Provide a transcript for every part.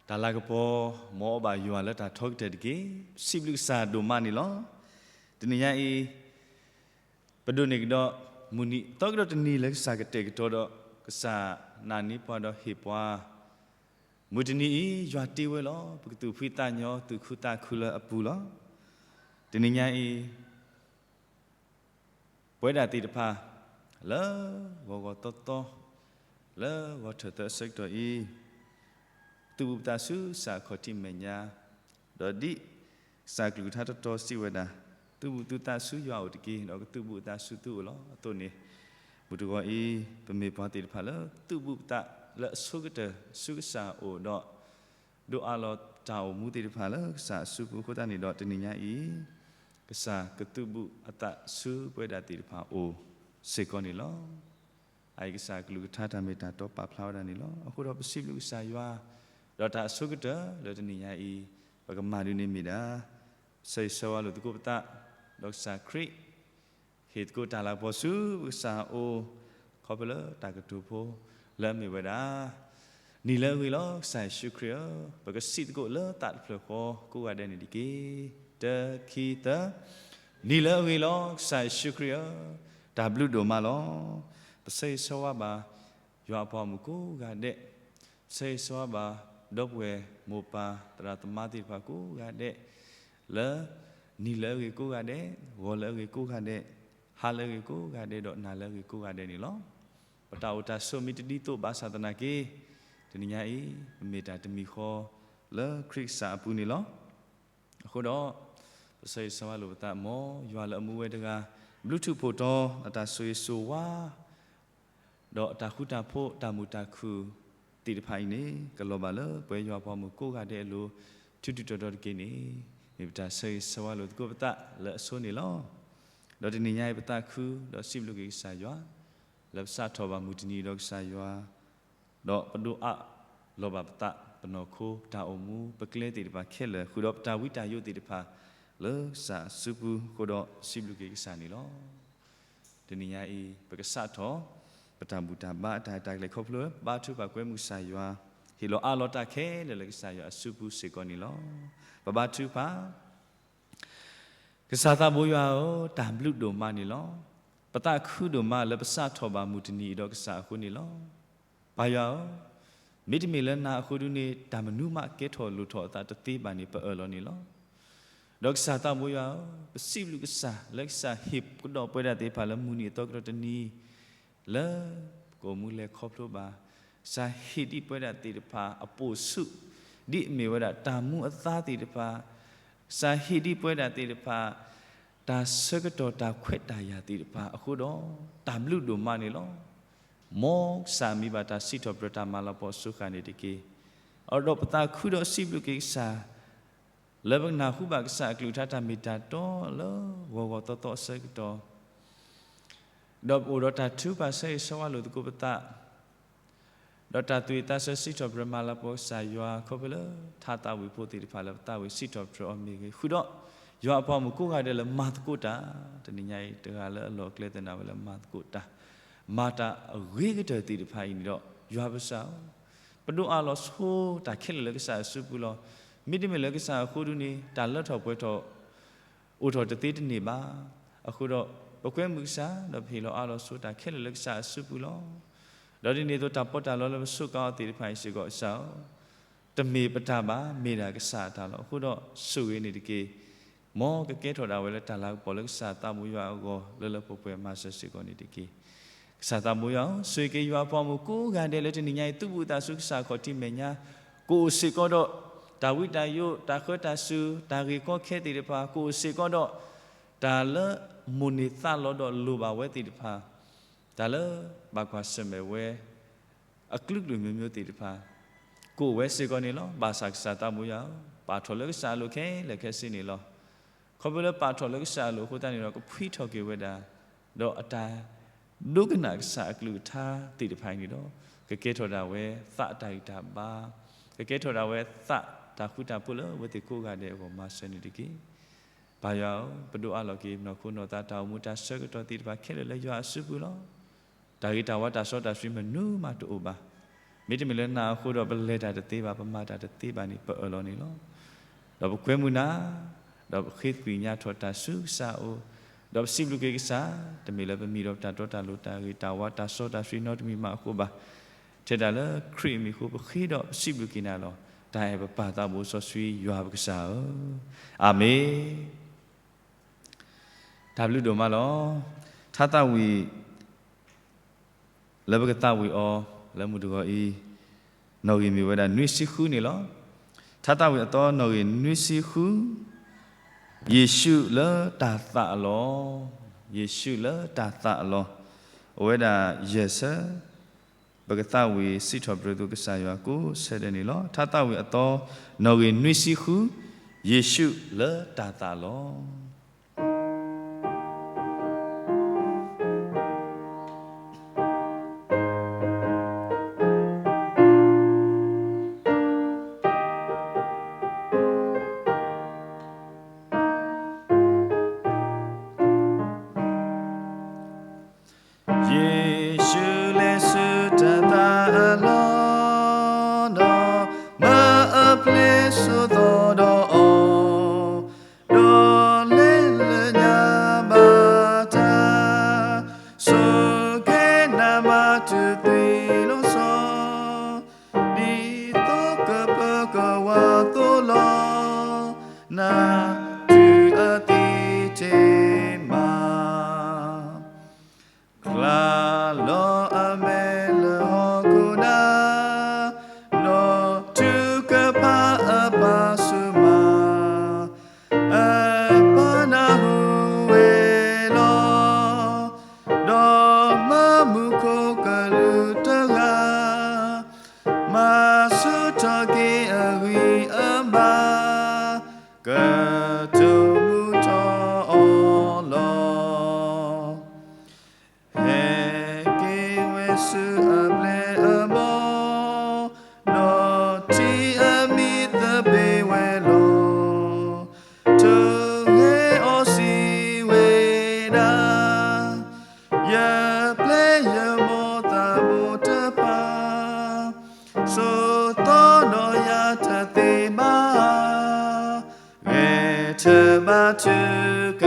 တၢ်လၤကပီၤ မ်အီၣ်ဘၣ်ယွၤလၢတၢ်ထီကတၢၢ်တက့ၢ်. ပစံးဘျုးကစၢ်ဒိၣ်မးန့ၣ်လီၤ. တနံၤညါအံၤ ပဒိးန့ၢ်ကဒီး မုၢ်နံၤအသီကဒီးတနံၤလၢကစၢ်ကတဲာ်ကတီၤဒီး ကစၢ်နာ်န့ၢ်ပှၤဒီးဟ့ၣ်ပှၤ မုၢ်တနံၤအံၤ ယွၤတ့ဝဲလီၤ. ပကသူၣ်ဖှံသးညီ သူၣ်ခုသးခုလၢအပူၤလီၤ. တနံၤညါအံၤ ပဝဲဒၣ်သ့ၣ်တဖၣ် လၢဂီၤဂီၤသီသီ လၢဂီၤထၢၣ်သၢအဆၢကတီၢ်အံၤ ပသူၣ်ဘူၣ်သးစူၤကစၢ်အခီၣ်ထံးမဲာ်ညါ, ဒီးဒ်ကစၢ်ကလုၢ်ကထါတီတီစံးဝဲဒၣ်, သူၣ်ဘူၣ်သးစူၤယွၤအိၣ်တက့ၢ်, ဒီးကသူၣ်ဘူၣ်သးစူၤသုအိၣ်လီၤ. အသိးန့ၣ် မုၢ်တဂီၤအံၤ ပမ့ၢ်ပှၤသ့ၣ်တဖၣ်လၢသူၣ်ဘူၣ်သးလၢအဆိကတၢၢ်ဆူကစၢ်အအိၣ်ဒီး ဒိးအးလီၤတၢ်အိၣ်မူသ့ၣ်တဖၣ်လၢကစၢ်အစုပူၤအဃိသတးန့ၣ်ဒီး တနံၤညါအံၤ ကစၢ်ကသူၣ်ဘူၣ်အသးဆူပဝဲဒၣ်သ့ၣ်တဖၣ်အအိၣ်စ့ၢ်ကီးန့ၣ်လီၤ. အအံၤကစၢ်ကလုၢ်ကထါတၢ်မ့ၢ်တၢ်တီပာ်ဖျါဝဲဒၣ်န့ၣ်လီၤ. အဃိဒီးပစံးဘျုးကစၢ်ယွၤ, ဒီးတၢ်အဆိကတၢၢ်လၢတနံၤညါအံၤ ပကမၤဒ်န့ၣ်မ့ၢ်ဒၣ် ဆၢဂ့ၤဆၢဝါလိာ်သကိးပသး, ဒီးကစၢ်ခရံာ် ဟ့ၣ်သကိးတၢ်လၤကပီၤဆူပကစၢ်အအိၣ်, ခီဖျိလၢတၢ်ကတိၤဖိလၢအမ့ၢ်ဝဲဒၣ်, နံၤလၢအဂ့ၤလီၤ ကစၢ်ယ့ၣ်ၡူးခရံာ်ဧၢ, ပကစံးသကိးလၢသးတဖျၢၣ်ဃီကိးဂၤဒဲးန့ၣ်တက့ၢ်. တၢ ခံ သၢ, နံၤလၢအဂ့ၤလီၤ ကစၢ်ယ့ၣ်ၡူးခရံာ်ဧၢ, တၢ်ဘျုးဒိၣ်မးလီၤ. ပဆၢဂ့ၤဆၢဝါဘၣ် ယွၤအပှၤမုၣ်ကိးဂၤဒဲး, ပဆၢဂ့ၤဆၢဝါဘၣ် ဒီပုၢ်ဝဲၢ်မိၢ်ပၢ်သရၣ်သမါသ့ၣ်တဖၣ်ကိးဂၤဒဲး, လၢ နံၤလၢအဂ့ၤကိးဂၤဒဲး, ဂီၤလၢအဂ့ၤကိးဂၤဒဲး, ဟါလၢအဂ့ၤကိးဂၤဒဲး ဒီးနၤလၢအဂ့ၤကိးဂၤဒဲးန့ၣ်လီၤ. ပတၢ်အိၣ်တၢ်ဆိးမ့ၢ်တဒ်သိးဘၣ်ဆၣ်သနာ်က့, တနံၤညါအံၤ ပမ့ၢ်တၢ်တမံၤဃီလၢခရံာ်ကစၢ်အပူၤန့ၣ်လီၤ. အဃိဒီး ပဆၢဂ့ၤဆၢဝါလိာ်ပသး မ်ယွၤလၢအမူဝဲတဂၤ ဘျုးထူးဖှိၣ်တီၤ အတၢ်ဆိၣ်ဂ့ၤဆိၣ်ဝါ ဒီးအတၢ်ဃူတၢ်ဖိး တၢ်မုာ်တၢ်ခုၣ်သ့ၣ်တဖၣ်အံၤန့ၣ် ကလီၤဘၣ်လၢပဝဲယွၤအပှၤမုၣ်ကိးဂၤဒဲးအလိၤ ထူးထူးတီၤတီၤတက့ၢ်န့ၣ် မ့ၢ်ပတၢ်ဆၢဂ့ၤဆၢဝါလိာ်သကိးပသးလၢအဆိန့ၣ်လီၤ. ဒီးတနံၤညါအံၤပသးခု ဒီးစံးဘျုးက့ၤကစၢ်ယွၤ လၢပစးထီၣ်ဘၣ်မုၢ်တနံၤဒီးကစၢ်ယွၤ ဒီးပဒိးအးလီၤဘၣ်ပသး ပနီၢ်ခိ ပတၢ်အိၣ်မူ ပကျဲသ့ၣ်တဖၣ်ခဲလၢာ် ဃုာ်ဒီးပတၢ်ဝံတၢ်ယိးသ့ၣ်တဖၣ် လၢကစၢ်အစုပူၤအဃိဒီး စံးဘျုးက့ၤကစၢ်န့ၣ်လီၤ. တနံၤညါအံၤ ပကစးထီၣ် ပတၢ်ဘူၣ်တၢ်ဘါအတၢ်အဲၣ်တၢ်ကျဲၤခီဖျိ ဘါထုကဖၣ်ကွဲမုာ်ကစၢ်ယွၤ ဟ့ၣ်လီၤအးလီၤတၢ်ခဲလၢာ်လၢကစၢ်ယွၤအစုပူၤစ့ၢ်ကီးန့ၣ်လီၤ. ပဘါထုကဖၣ် ကစၢ်သးဘိယွၤဧၢ, တၢ်ဘျုးဒိၣ်မးန့ၣ်လီၤ. ပသးခုဒိၣ်မးလၢပစးထီၣ်ဘၣ်မုၢ်တနံၤအံၤဒီးကစၢ်အဃိန့ၣ်လီၤ. ပၢ်ယွၤဧၢ, မ့တမ့ၢ်လၢနၤအဃိဒုန့ၣ် တၢ်မနုၤမးကဲထီၣ်လိၣ်ထီၣ်အသးတသ့ဘၣ်န့ၣ် ပအၢၣ်လီၤန့ၣ်လီၤ. ဒီးကစၢ်သးဘိယွၤဧၢ, ပစံးဘျုးကစၢ် လၢကစၢ်ဟ့ၣ်ကဒီးပဝဲဒၣ်သ့ၣ်တဖၣ်လၢမုၢ်နံၤအသီကဒီးတနံၤ လၢပကအိၣ်မူလဲၤခီဖျိဘၣ်, ကစၢ်ဟ့ၣ်ဒံးပဝဲဒၣ်သ့ၣ်တဖၣ်အပိာ်ဆူၣ်, ဒ်အမ့ၢ်ဝဲဒၣ်တၢ်မူအသါသ့ၣ်တဖၣ်, ကစၢ်ဟ့ၣ်ဒံးပဝဲဒၣ်သ့ၣ်တဖၣ် တၢ်ဆၢကတီၢ်တၢ်ခွဲးတၢ်ယာ်သ့ၣ်တဖၣ်အဃိဒီး တၢ်ဘျုးဒိၣ်မးန့ၣ်လီၤ. မ်ကစၢ်မံၤဘၣ်တၢ်စံးထီၣ်ပတြၢၤတၢ်မၤလၤကပီၤအစိၤဃာ်န့ၣ်တက့ၢ်. အဒီးပသးခုဒီးစံးဘျုးက့ၤကစၢ် လၢပကနၢ်ဟူဘၣ်ကစၢ်အကလုၢ်ကထါတၢ်မ့ၢ်တၢ်တီလၢဂီၤဂီၤသီသီအဆၢကတီၢ် ဒီးပအိၣ်ဒီးတၢ်ထုကဖၣ်ဆၢဂ့ၤဆၢဝါလိာ်သကိးပသး, ဒီးတၢ်သူၣ်ဝံၣ်သးဆၢစံးထီၣ်ပတြၢၤမၤလၤကပီၤကစၢ်ယွၤ ခီဖျိလၢထါသးဝံၣ်ဖိသ့ၣ်တဖၣ်လၢပသးဝံၣ်စံးထီၣ်ပတြၢၤအီၤမ့ၢ်ဂ့ၤ, ဃုာ်ဒီးယွၤအပှၤမုၣ်ကိးဂၤဒဲးလၢမၤသကိးတၢ်, တနံၤညါအံၤတဂၤလၢအလီၢ်အကျဲသနၢ်ဝဲလၢမၤသကိးတၢ်, မၤတၢ်အဂ့ၤကတၢၢ်သ့ၣ်တဖၣ်အံၤန့ၣ်ဒီး ယွၤပကစၢ်ဧၢ, ပဒိးအးလီၤဆိတၢ်ခဲလၢာ်လၢကစၢ်အစုပူၤလီၤ. မ့တမ့ၢ်လၢကစၢ်အဃိဒုန့ၣ် တၢ်လၢထီၣ်ပှဲၤထီၣ် အိၣ်ထီၣ်တသ့တန့ၢ်ဘၣ်. အဃိဒီး ပကွဲမုာ်ကစၢ် ဒီးပဟ့ၣ်လီၤအးလီၤဆိတၢ်ခဲလၢာ်လၢကစၢ်အစုပူၤလီၤ. ဒီးဒ်န့ၣ်အသိးတၢ်ပီးတၢ်လီလၢပစူးကါအီၤသ့ၣ်တဖၣ်အံၤစ့ၢ်ကီးကစၢ်ဧၢ, တမ့ၢ်ပတၢ်ဘၣ် မ့ၢ်ဒၣ်ကစၢ်အတၢ်လီၤ. အဃိဒီးဆိၣ်ဂ့ၤန့ၣ်တက့ၢ်. မ်ကကဲထီၣ်ဒၣ်ဝဲလၢတၢ်လၤကပီၤလၢကစၢ်သးဘိယွၤအဂီၢ် လၢလၢပှဲၤပှဲၤမၤစၢၤစ့ၢ်ကီးန့ၣ်တက့ၢ်. ကစၢ်သးဘိယွၤဧၢ, ဆိၣ်ဂ့ၤက့ၤယွၤအပှၤမုၣ်ကိးဂၤဒဲးလၢတနံၤညါအံၤ သူၣ်ဘူၣ်သးစူၤကစၢ်အခီၣ်ထံးမဲာ်ညါ, ကအိၣ်စ့ၢ်ကီးဒီး တၢ်ဝံတၢ်ယိး တၢ်ဃၢတၢ်စူၤ တၢ်ဂ့ၢ်ကီခဲသ့ၣ်တဖၣ် ကအိၣ်စ့ၢ်ကီးဒီး တၢ်လၢမိၣ်န့ၢ်သးလီၤဒီးလိၣ်ဘၣ်ဝဲသ့ၣ်တဖၣ်, တၢ်လၢဘၣ်ကွၢ်ဆၢၣ်မဲာ်ဝဲ အကလုာ်ကလုာ်မျိုးမျိုးသ့ၣ်တဖၣ် ကအိၣ်ဝဲစ့ၢ်ကီးန့ၣ်လီၤ. ဘၣ်ဆၣ်ကစၢ်သးဘိယွၤဧၢ, ပာ်ထီၣ်လၢကစၢ်အလိၤခဲလၢာ်ခဲဆ့န့ၣ်လီၤ. ခီဖျိလၢပာ်ထီၣ်လၢကစၢ်အလိၤအဃိသတးန့ၣ်ဒီး ကဖှံထီၣ်က့ၤဝဲဒၣ် ဒီးအတၢ်ဒိကနၣ်ကစၢ်အကလုၢ်ကထါသ့ၣ်တဖၣ်အံၤန့ၣ်ဒီး ကကဲထီၣ်ဒၣ်ဝဲသးအတၢ်ဂံၢ်တၢ်ဘါ, ကကဲထီၣ်ဒၣ်ဝဲသးတၢ်ဃူတၢ်ဖိးလၢအဝဲသ့ၣ်ကိးဂၤဒဲးအဂီၢ်မၤစၢၤန့ၣ်တက့ၢ်. ပၢ်ယွၤဧၢ, ပဒိးအးလီၤက့ၤ ပနီၢ်ခိနီၢ်သးတၢ်အိၣ်မူတၢ်ဆၢကတီၢ်သ့ၣ်တဖၣ်ခဲလၢာ်လၢယွၤအစုပူၤလီၤ. တၢ်ဂ့ၤတၢ်ဝါတၢ်စီတၢ်ဆှံမနုၤမးတအိၣ်ဘၣ်. မ့တမ့ၢ်လၢနၤအဃိဒီး ပလဲၤတၢ်တသ့ဘၣ်, ပမၤတၢ်တသ့ဘၣ်န့ၣ် ပအၢၣ်လီၤန့ၣ်လီၤ. ဒီးပကွဲမုာ်နၤ, ဒီးပဃ့သကွံာ်ညါထီၣ်တၢ်ဆူကစၢ်အအိၣ်, ဒီးပစံးဘျုးက့ၤကစၢ်, တမ့ၢ်လၢပမံၤဒီးပတၢ်တီတၢ်လိၤ တၢ်ဂ့ၤတၢ်ဝါ တၢ်စီတၢ်ဆှံနီတမံၤမးအဃိဘၣ်. ထဲဒၣ်လၢခရံာ်အမံၤအဃိ ပဃ့ဒီးပစံးဘျုးက့ၤနၤလီၤ. တၢ်အဲၣ်ပပၢ်သးဘိစီဆှံယွၤပကစၢ်ဧၢ, အၤမ့ၣ်. တၢ်ဘျုးဒိၣ်မးလီၤ. ထါသးဝံၣ် လၢပကသးဝံၣ်အီၤ လၢမုၢ်တဂီၤအံၤ နီၣ်ဂံၢ်မ့ၢ်ဝဲဒၣ်နွံဆံဃုန့ၣ်လီၤ. ထါသးဝံၣ်အသီနီၣ်ဂံၢ်နွံဆံဃု, ယ့ၣ်ၡူးလၢတၢ်သးအလီၢ်, ယ့ၣ်ၡူးလၢတၢ်သးအလီၢ်, အိၣ်ဝဲဒၣ်ယဲၢ်ဆၢ, ပကသးဝံၣ်စံးထီၣ်ပတြၢၤသုကစၢ်ယွၤကိးဆၢဒဲးန့ၣ်လီၤ. ထါသးဝံၣ်အသီနီၣ်ဂံၢ်နွံဆံဃု, ယ့ၣ်ၡူးလၢတၢ်သးအလီၢ်. ယ့ၣ်ၡူးလဲၤဆူတၢ်သးအလီၢ်ဒီး မၢအပျဲၢ်ဆိးသီဒီးအီၤ, ဒီးလဲၤလၢညါဘၣ်တၢ်, ဆိၣ်ဂ့ၤနၤမၤတုၤသွံၣ်လီၤဆီ, ဒ်သိးကပၢၤကဝၤအသိးလီၤ, နၤတုၤအသံတ့ၢ်မး. ကျါလီၤအမဲာ်လၢဟီၣ်ခိၣ်နၢ်, ဒီးထုကဖၣ်အပၢ်ဆူၣ်မး, အပၢ်နၢ်ဟူဝဲလီၤ. ဒီးမၢမူခိၣ်ကလူးတဂၤ, မၤဆူၣ်ထီၣ်က့ၤအဂံၢ်အဘါ, ကတိၤမူထီၣ်အီၤလီၤ. ဟဲက့ၤဝဲဆူအပျဲၢ်အဘီၣ်, ဒီးထံၣ်အမံသပ့ၤဝဲလီၤ. ထိၣ်ဂဲၤအီၤစံးဝဲဒၣ်, ယပျဲၢ်ယမိၢ်သးဘိတဖၣ်, ဆိးသီဒီးယၤတသ့ဘၣ်, ဂဲၤဆၢထၢၣ်ဘါထုက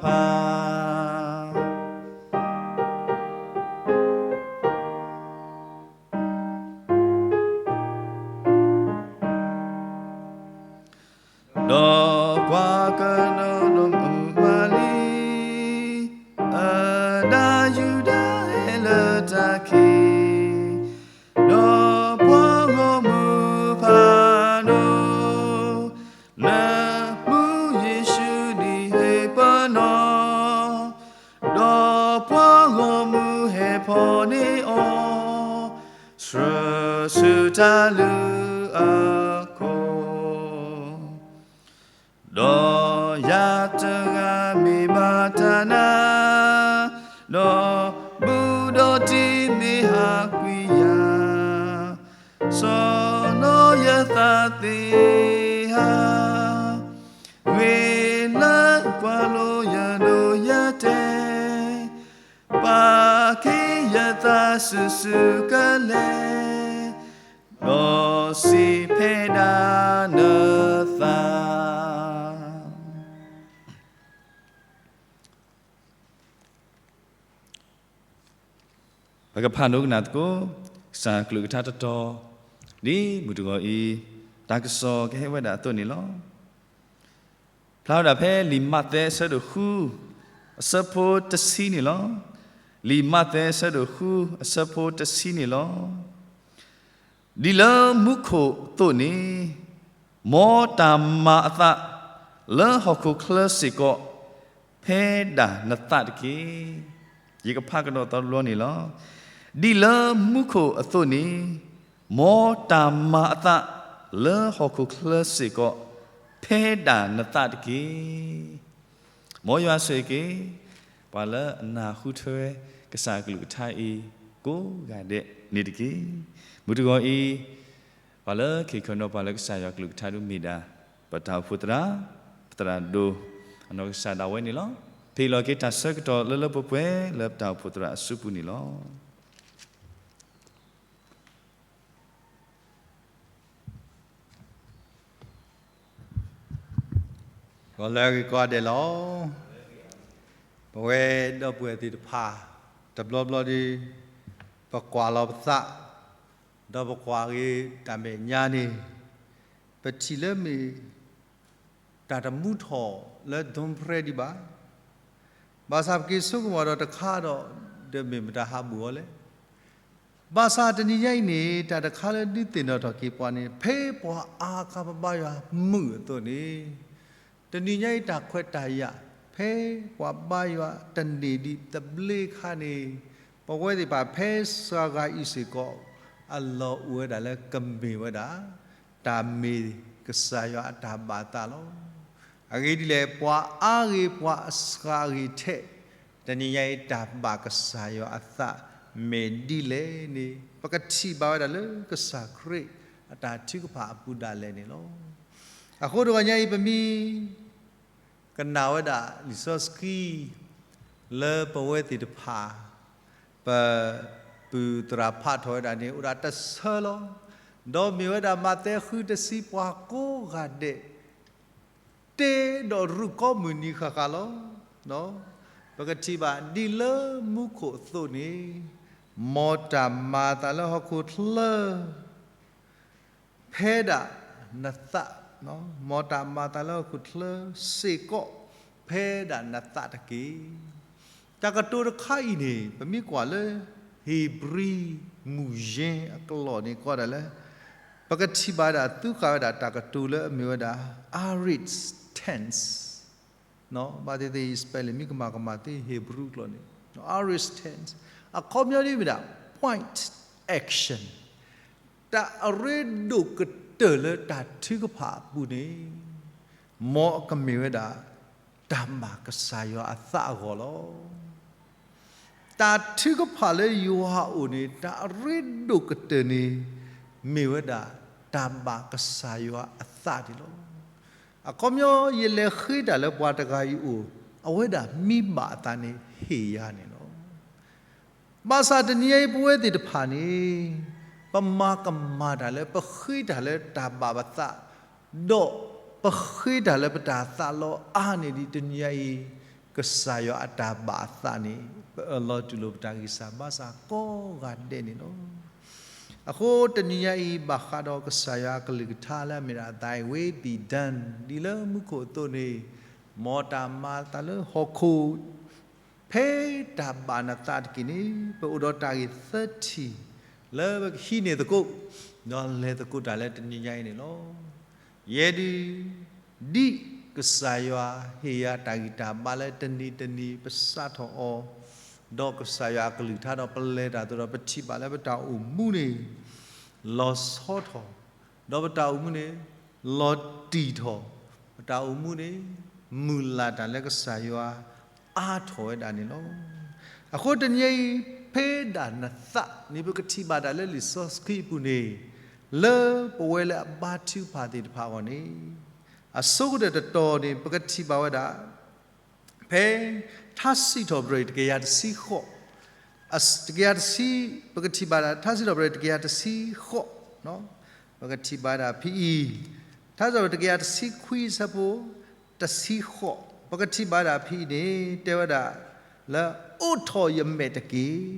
ဖၣ်. ဒီးကွၢ်ကဒါက့ၤမၤလံ, အဒါယူဒၤဟဲလၢတၢ်ခံး, ဒီးပှၤဂီၢ်မုၢ်ဖးဒိၣ်, နၢ်မူယ့ၣ်ၡူးဒ်ဟ့ၣ်ပနီၣ်, ဒီးပှၤဂီၢ်မုၢ်ဟဲဖီၣ်န့ၢ်အီၤ, ဆှၢဆူတၢ်လုၢ်အခိၣ်. ဒီးယၤတဂၤမ့ၢ်ဘၣ်တၢ်နါ, ဒီးဘူးဒီးတံၢ်မ့ၢ်ဟးကွံာ်ယၤ, စီၤနီၤယသးသ့ဧါ, ဂ့ၤလၢကွၢ်လိယဒိးယတဲ, ပာ်က့ၤယသးစုာ်စုာ်ကလဲာ်, ဒီးစံးဖဲဒၣ်နသး. ပကဖးဒိကနၣ်သကိး ကစၢ်ကလုၢ်ကထါတတီၤ, ဒ်မုၢ်တဂီၤအံၤ တၢ်ကစီၣ်ကဟဲဝဲဒၣ်အသိးန့ၣ်လီၤ. ဖျါဝဲဒၣ်ဖဲလံာ်မးသဲအဆၢဒိၣ်ဃု အဆၢဖိတဆံန့ၣ်လီၤ. လံာ်မးသဲအဆၢဒိၣ်ဃု အဆၢဖိတဆံန့ၣ်လီၤ. ဒ်လၢမူခိၣ်အသိးန့ၣ်, မ်တၢ်မၤအသးလၢဟီၣ်ခိၣ်ချၢစ့ၢ်ကီး ဖဲဒၣ်နသးတက့ၢ်. ယကဖးကဒီးသီတဘျီန့ၣ်လီၤ. ဒ်လၢမူခိၣ်အသိးန့ၣ်, မ်တၢ်မၤအသးလၢဟီၣ်ခိၣ်ချၢစ့ၢ်ကီး ဖဲဒၣ်နသးတက့ၢ်. မ်ယွၤဆိၣ်ဂ့ၤက့ၤ ပှၤလၢအနၢ်ဟူထွဲ ကစၢ်အကလုၢ်ကထါအံၤ ကိးဂၤဒဲးန့ၣ်တက့ၢ်. မုၢ်တဂီၤအံၤ ပှၤလၢခံခီနီၤ ပှၤလၢကစၢ်ယွၤကလုၢ်ကထါဒုးမ့ၢ်ဒၣ် ပတၢ်အိၣ်ဖှိၣ်သရၣ်, ပသရၣ်ဒိၣ်, အနီၢ်ကစၢ်ဒၣ်ဝဲန့ၣ်လီၤ. ဖဲအံၤလီၤက့ၤတၢ်ဆၢကတီၢ်လၢလၢပှဲၤပှဲၤလၢပတၢ်အိၣ်ဖှိၣ်သရၣ်အစုပူၤန့ၣ်လီၤ. ဂီၤလၢအဂ့ၤကိးဂၤဒဲးလီၤ. ပဝဲဒီပုၢ်ဝဲၢ်သ့ၣ်တဖၣ် တဘျီဘျီဒီး ပကွၢ်လီၤပသး ဒီးပကွၢ်က့ၤတၢ်မဲာ်ညါန့ၣ် ပထံၣ်လၢမ့ၢ် တၢ်တမူထီၣ်လၢ ဒိၣ်ဖရဲဒံးဘၣ်. ဘၣ်ဆၣ်ပက့ၤဆိကမိၣ်ဒီးတခါဒီး ဒီးမ့ၢ်မတၤဟးဘူၣ်အီၤလဲၣ်. ဘၣ်ဆၣ်တနံၤညါအံၤန့ၣ် တၢ်တခါလၢဒုးသ့ၣ်နီၣ်ထီၣ်က့ၤပှၤန့ၣ် ဖဲပှၤအါခါပဘါယွၤမုာ်အသိးန့ၣ် တနံၤညါအံၤတၢ်ခွဲးတၢ်ယာ် ဖဲပှၤဘါယွၤတန့ၢ်ဒံးသဘျ့အခါန့ၣ် ပဝဲသ့ၣ်တဖၣ်ဖဲစှၤဂၤအံၤစ့ၢ်ကီး အလီၢ်အိၣ်ဝဲဒၣ်လၢကမ့ၢ်ဝဲဒၣ် တၢ်မ့ၢ်ကစၢ်ယွၤအတၢ်ဘၣ်အသးလီၤ. အဂ့ၢ်ဒ်လဲၣ် ပှၤအါဂ့ၤပှၤအစှၤအဂ့ၤထဲ တနံၤညါအံၤ တၢ်ဘၣ်ကစၢ်ယွၤအသးမ့ၢ်ဒ်လဲၣ်န့ၣ် ပကထံၣ်ဘၣ်ဝဲဒၣ်လၢကစၢ်ခရံာ်အတၢ်ထုကဖၣ်အပူၤဒၣ်လဲာ်န့ၣ်လီၤ. အဃိတဂီၤညါအံၤ ပမ့ၢ်ကနၣ်ဝဲဒၣ်လံာ်စီဆှံ လၢပဝဲသ့ၣ်တဖၣ် ပပုၢ်သရၣ်ဖးထီၣ်ဝဲဒၣ်န့ၣ် အိၣ်ဒၣ်တဆၢလီၤ. ဒီးမ့ၢ်ဝဲဒၣ်မးသဲဃုတဆံ ပှၤကိးဂၤဒဲး တ့ဒီးရူၢ်ကိးမုၢ်နံၤဃၣ်ဃၣ်လီၤ. ပကထံၣ်ဘၣ်ဒ်လၢမူခိၣ်အသိးန့ၣ် မ်တၢ်မၤအသးလၢဟီၣ်ခိၣ်ချၢ ဖဲဒၣ်နသး, မ်တၢ်မၤအသးလၢဟီၣ်ခိၣ်ချၢစ့ၢ်ကီး ဖဲဒၣ်နသးတက့ၢ်. တၢ်ကတိၤတခါအံၤန့ၣ် ပမ့ၢ်ကွၢ်လၢ ဧ့ၤဘြံၤမုၢ်ယဲၢ်အကလီၢ်န့ၣ် ကွၢ်ဒၣ်လၢ ပကထံၣ်ဘၣ်ဒၣ် သူဃာ်ဝဲဒၣ်တၢ်ကတိၤလၢအမ့ၢ်ဝဲဒၣ် aorist tense ဘၣ်သ့ၣ်သ့ၣ် spelling မ့ၢ်ကမၤကမၣ်သ့ Hebrew ကျိာ်န့ၣ် aorist tense အခီပညီဒ်မ့ၢ်ဒၣ် point action တၢ်အရ့ဒိၣ်ကတၢၢ်လၢတၢ်ထုကဖၣ်အပူၤန့ၣ် မ်အကမ့ၢ်ဝဲဒၣ် တၢ်ဘၣ်ကစၢ်ယွၤအသးအဂီၢ်လီၤ. တၢ်ထုကဖၣ်လၢယွၤအအိၣ်န့ၣ် တၢ်အရ့ဒိၣ်ကတၢၢ်န့ၣ် မ့ၢ်ဝဲဒၣ်တၢ်ဘၣ်ကစၢ်ယွၤအသးန့ၣ်လီၤ. အခီပညီ ယလဲၤဃ့တၢ်လၢပှၤတဂၤအံၤအိၣ် အဝဲဒၣ်မ့ၢ်ဘၣ်အသးန့ၣ်ဟ့ၣ်ယၤန့ၣ်လီၤ. ဘၣ်ဆၣ်တနံၤအံၤပဝဲသ့ၣ်တဖၣ်န့ၣ် ပမၤကမၣ်တၢ်လၢပဃ့တၢ်လၢတၢ်ဘၣ်ပသး ဒီးပဃ့တၢ်လၢပတၢ်သးလီၤအါန့ၢ်ဒံးတနံၤညါအံၤ ကစၢ်ယွၤအတၢ်ဘၣ်အသးန့ၣ် ပအၢၣ်လီၤတူၢ်လိာ်ပတၢ်ဂံၢ်စၢ်ဘါစၢ်ကိးဂၤဒဲးန့ၣ်လီၤ. အဃိတနံၤညါအံၤ ဘၣ်ဃးဒီးကစၢ်ယွၤအကလုၢ်ကထါလၢအမ့ၢ်ဒၣ် Thy will be done ဒ်လၢမူခိၣ်အသိးန့ၣ် မ်တၢ်မၤအသးလၢဟီၣ်ခိၣ် ဖဲတၢ်ဘၣ်နသးတက့ၢ်န့ၣ် ပအိၣ်ဒီးတၢ်ဂ့ၢ်သၢထံၣ် လၢပကဟံးန့ၢ်သကိး ဒီးလဲၤသကိးတၢ်လၢတနံၤညါအံၤန့ၣ်လီၤ. ယဲဒၣ် ဒ်ကစၢ်ယွၤဟ့ၣ်ယၤတၢ်ဂံၢ်တၢ်ဘါလၢတနံၤတနံၤပစးထီၣ်အီၤ, ဒီးကစၢ်ယွၤအကလုၢ်ကထါဒီးပလဲၤတၢ်အသိးဒီး ပထံၣ်ဘၣ်လၢပတၢ်အိၣ်မူန့ၣ် လီၤဆီထီၣ်, ဒီးပတၢ်အိၣ်မူန့ၣ် လီၤတံၢ်ထီၣ်, ပတၢ်အိၣ်မူန့ၣ် မုၢ်လၢ်တၢ်လၢကစၢ်ယွၤအါထီၣ်ဝဲဒၣ်န့ၣ်လီၤ. အဃိတနံၤအံၤ ဖဲဒၣ်နသးန့ၣ် ပကထံၣ်ဘၣ်ဒၣ်လၢလံာ်စီဆှံအပူၤန့ၣ် လၢပဝဲလၢအဘါထုကဖၣ်သ့ၣ်တဖၣ်အဂီၢ်န့ၣ် အဆိကတၢၢ်တတီၤန့ၣ် ပကထံၣ်ဘၣ်ဝဲဒၣ် ဖဲထါစံးထီၣ်ပတြၢၤတကယၤတဆံဃိး, တကယၤတဆံ, ပကထံၣ်ဘၣ်ဒၣ် ထါစံးထီၣ်ပတြၢၤတကယၤတဆံဃိး, ပကထံၣ်ဘၣ်ဒၣ်ဖဲအံၤ, ထါစံးထီၣ်ပတြၢၤတကယၤတဆံခွံဆၢဖိ တဆံဃိး, ပကထံၣ်ဘၣ်ဒၣ်ဖဲအံၤန့ၣ် တဲဝဲဒၣ် လၢ အိးထီၣ်ယမဲာ်တက့ၢ်,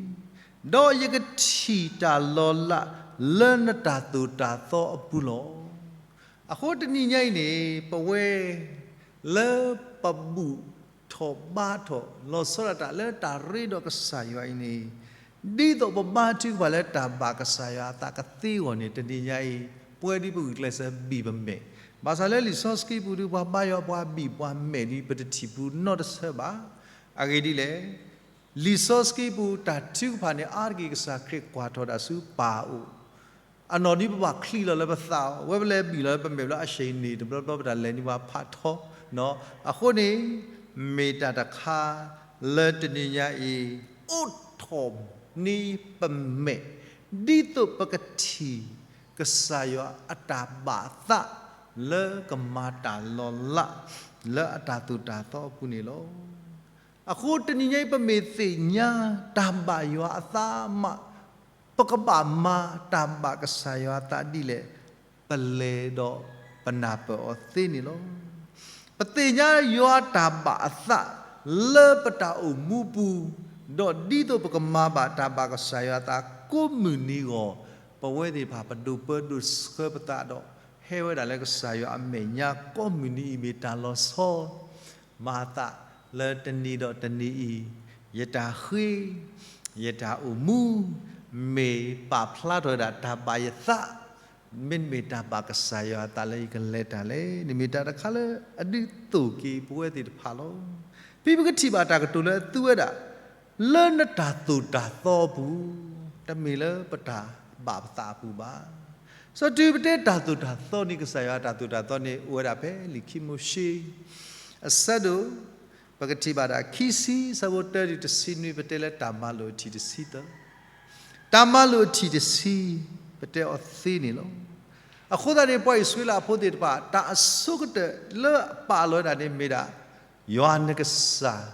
ဒီးယကထံၣ်တၢ်လီၤလးလၢနတၢ်သိၣ်တၢ်သီအပူၤလီၤ. အဃိတနံၤညါအံၤန့ၣ် ပဝဲ လၢပဘူၣ်ထီၣ်ဘါထီၣ် လီၤဆီဒၣ်တၢ်လၢတၢ်ရ့ဒီးကစၢ်ယွၤအံၤန့ၣ် ဒ်သိးပဘါထုကဖၣ်လၢတၢ်ဘၣ်ကစၢ်ယွၤအသးကသ့အဂီၢ်န့ၣ် တနံၤညါအံၤ ပဝဲဒ်ပဂုာ်ကျဲးစၢးဘံၣ်ပမဲာ်, ဘၣ်ဆၣ်လၢလံာ်စီဆှံပူၤဒ်ပှၤဘါယွၤပှၤဘံၣ်ပှၤမဲာ်ဒ်ပတထံၣ်ပူၤနီတဆၢဘၣ်. အဂ့ၢ်ဒ်လဲၣ် လံာ်စီဆှံပူၤတၢ်ထုကဖၣ်န့ၣ် အါတက့ၢ်ကစၢ်ခရံာ်ကွၢ်ထီၣ်ဒၣ်ဆူပၢ်အအိၣ် အနီၢ်ဒ်ပဘၣ်ချံးလီၤလၢပသးအီၤ, ဝဲပလဲၤဘံၣ်လီၤလၢပမဲာ်ဘျီအဆ့ၣ်န့ၣ် တဘျီဘျီပတၢ်လဲၤန့ၢ်ဘၣ်ဖးထီ, အဃိန့ၣ် မ့ၢ်တၢ်တခါလၢတနံၤညါအံၤ အိးထီၣ်န့ၢ်ပမဲာ် ဒ်သိးပကထံၣ်ကစၢ်ယွၤအတၢ်ဘၣ်သး လၢကမၤတၢ်လီၤလး လၢအတၢ်သိၣ်တၢ်သီအပူၤန့ၣ်လီၤ. အဃိတနံၤညါအံၤ ပမ့ၢ်သ့ၣ်ညါတၢ်ဘၣ်ယွၤအသးမး, ပကဘၣ်မၤတၢ်ဘၣ်ကစၢ်ယွၤအသးဒ်လဲၣ်, ပလဲၤဒီးပနၢ်ပၢၢ်အီၤသ့န့ၣ်လီၤ. ပသ့ၣ်ညါယွၤတၢ်ဘၣ်အသးလၢပတၢ်အိၣ်မူပူၤ, ဒီးဒ်သိးပကမၤဘၣ်တၢ်ဘၣ်ကစၢ်ယွၤအသးကိးမုၢ်နံၤအဂီၢ်, ပဝဲသ့ၣ်တဖၣ်ပဒိၣ်ပၢဒိၣ်ဆှၢပသးဒီး ဟဲဝဲဒၣ်လၢကစၢ်ယွၤအမဲာ်ညါကိးမုၢ်နံၤအံၤ မ့ၢ်တၢ်လီၤဆီ မၤအသးလၢတနံၤဒီးတနံၤအံၤ, ယတၢ်ဃ့, ယတၢ်အိၣ်မူ, မ့ၢ်ပာ်ဖျါထီၣ်ဝဲဒၣ်တၢ်ဘၣ်ယသး, မ့တမ့ၢ်တၢ်ဘၣ်ကစၢ်ယွၤအသးလၢယကလဲၤတၢ်လဲၣ်န့ၣ် မ့ၢ်တၢ်တခါလၢအဒုးသိၣ်က့ၤပဝဲသ့ၣ်တဖၣ်လီၤ. ဖဲပကထံၣ်ဘၣ်တၢ်ကတိၤလၢအသူဝဲဒၣ်, လၢနတၢ်သိၣ်တၢ်သီအပူၤ, တမ့ၢ်လၢပတၢ်ဘၣ်ပသးအပူၤဘၣ်. စီၤတုၤပတဲတၢ်သိၣ်တၢ်သီန့ၣ် ကစၢ်ယွၤတၢ်သိၣ်တၢ်သီန့ၣ် အိၣ်ဝဲဒၣ်ဖဲလံာ်ခံမိၤၡ့ အဆၢဒိၣ် ပကထံၣ်ဘၣ်ဒၣ် ခံဆံ ဆၢဖိတၢတုၤတဆံနွံ ပတဲလၢတၢ်မၤလိာ်အထံၣ်တဆံသၢ, တၢ်မၤလိာ်အထံၣ်တဆံ, ပတဲအီၤသ့န့ၣ်လီၤ. အဃိသတးန့ၣ် ပှၤအံၣ်စရ့လးဖိသ့ၣ်တဖၣ် တၢ်အဆိကတၢၢ်လၢအပာ်လီၤဝဲဒၣ်န့ၣ်မ့ၢ်ဒၣ် ယွၤနကစၢ်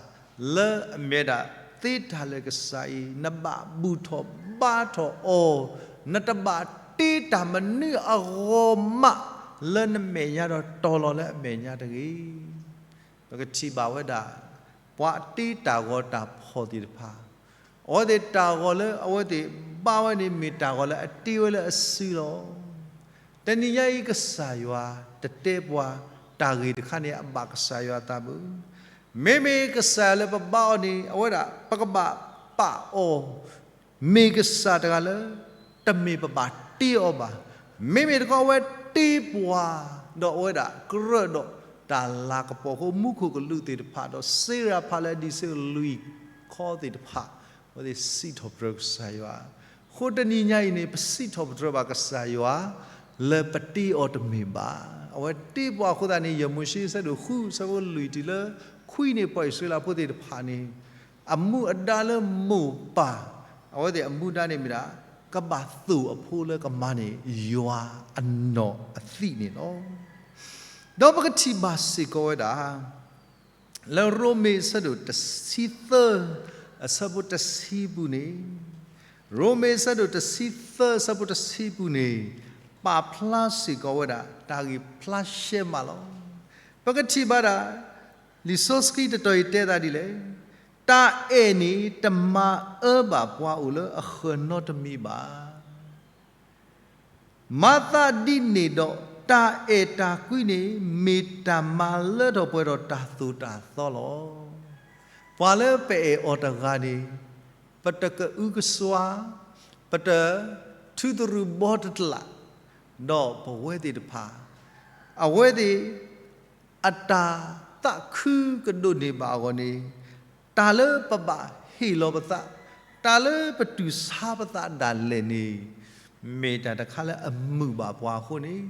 လၢအမ့ၢ်ဝဲဒၣ်သ့တၢ်လၢာ်ကစၢ်အံၤ နဘၣ်ဘူၣ်ထီၣ်ဘါထီၣ်အီၤ, နတဘၣ်တ့တၢ်မနုၤအဂီၢ်မး လၢနမဲာ်ညါဒီးတီၤလီၤလၢအမဲာ်ညါတဂ့ၤ. ပကထံၣ်ဘၣ်ဝဲဒၣ် ပှၤတ့တၢ်ဂီၤတၢ်ဖီၣ်သ့ၣ်တဖၣ်, အဝဲသ့ၣ်တၢ်ဂီၤလၢအဝဲသ့ၣ်ဘါဝဲန့ၣ် မ့ၢ်တၢ်ဂီၤလၢအတ့ဝဲလၢအစုလီၤ. တနံၤညါအံၤ ကစၢ်ယွၤတတဲပှၤ တၢ်ဂ့ၢ်တခါန့ၣ် အဘၣ်ကစၢ်ယွၤအသးဘၣ်. မ့မ့ၢ်ကစၢ်ယွၤလၢပဘါအီၤန့ၣ် အဝဲဒၣ် ပကဘၣ်ပာ်အီၤ မ့ၢ်ကစၢ်တဂၤလၢ တမ့ၢ်ပဘၣ်တ့အီၤဘၣ်. မ့မ့ၢ်တခီအဝဲတ့ပှၤ, ဒီးအဝဲဒၣ်ကြၢးဒီးတၢ်လၤကပီၤအဃိ မူခိၣ်ကလူးသ့ၣ်တဖၣ် ဒီးစ့ရၤဖးလၢအဒံးဆၢကလုၢ်ခီသ့ၣ်တဖၣ်, အဝဲသ့ၣ်စံးထီၣ်ပတြၢၤကစၢ်ယွၤ. အဃိတနံၤညါအံၤန့ၣ် ပစံးထီၣ်ပတြၢၤဘၣ်ကစၢ်ယွၤ လၢပတ့အီၤတမ့ၢ်ဘၣ်. အဝဲတ့ပှၤအဃိသတးန့ၣ် ယၤမိၤၡ့ဆၢဒိၣ်ဃု ဆၢဖိလွံၢ်တုၤလၢခွံန့ၣ် ပှၤအံၣ်စရ့လးဖိသ့ၣ်တဖၣ်န့ၣ် အမူအဒါလၢမိၢ်ပၢ်, အဝဲသ့ၣ်အမူဒါန့ၣ်မ့ၢ်ဒၣ် ကဘၣ်သိၣ်အဖိလၢကမၤန့ၢ်ယွၤအနီၢ်အသံးန့ၣ်လီၤ. ဒီးပကထံၣ်ဘၣ်စ့ၢ်ကီးဝဲဒၣ် လၢရိမ့ၤအဆၢဒိၣ်တဆံသၢ အဆၢဖိတဆံပူၤန့ၣ်, ရိမ့ၤအဆၢဒိၣ်တဆံသၢ အဆၢဖိတဆံပူၤန့ၣ် ပာ်ဖျါစ့ၢ်ကီးဝဲဒၣ် တၢ်ဂ့ၢ်ဖျါရှဲမးလီၤ. ပကထံၣ်ဘၣ်ဒၣ် လံာ်စီဆှံတတီၤအံၤတဲသးဒ်လဲၣ်, တၢ်အဲၣ်န့ၣ် တမၤအၢဘၣ်ပှၤအိၣ်လၢအဃၢၤနီတမံၤဘၣ်. မၤသးဒ်န့ၣ်ဒီး တၢ်အဲၣ်တၢ်ကွံန့ၣ် မ့ၢ်တၢ်မၤလၢထီၣ်ပှဲၤဒီးတၢ်သိၣ်တၢ်သီလီၤ. ပှၤလၢပအဲၣ်အီၤတဂၤန့ၣ် ပတကအုကစွါ, ပတထုးသရူးဘီတတလး, ဒီးပဝဲသ့ၣ်တဖၣ် အဝဲသ့ၣ် အတၢ်သးခုကဒိၣ်န့ၢ်ဘၣ်အဂီၢ်န့ၣ်, တၢ်လၢပဘၣ်ဟ့ၣ်လီၤပသး, တၢ်လၢပတူၢ်ဆါပသးဒၣ်လဲာ်န့ၣ်, မ့ၢ်တၢ်တခါလၢအမုာ်ဘၣ်ပှၤအဃိန့ၣ်,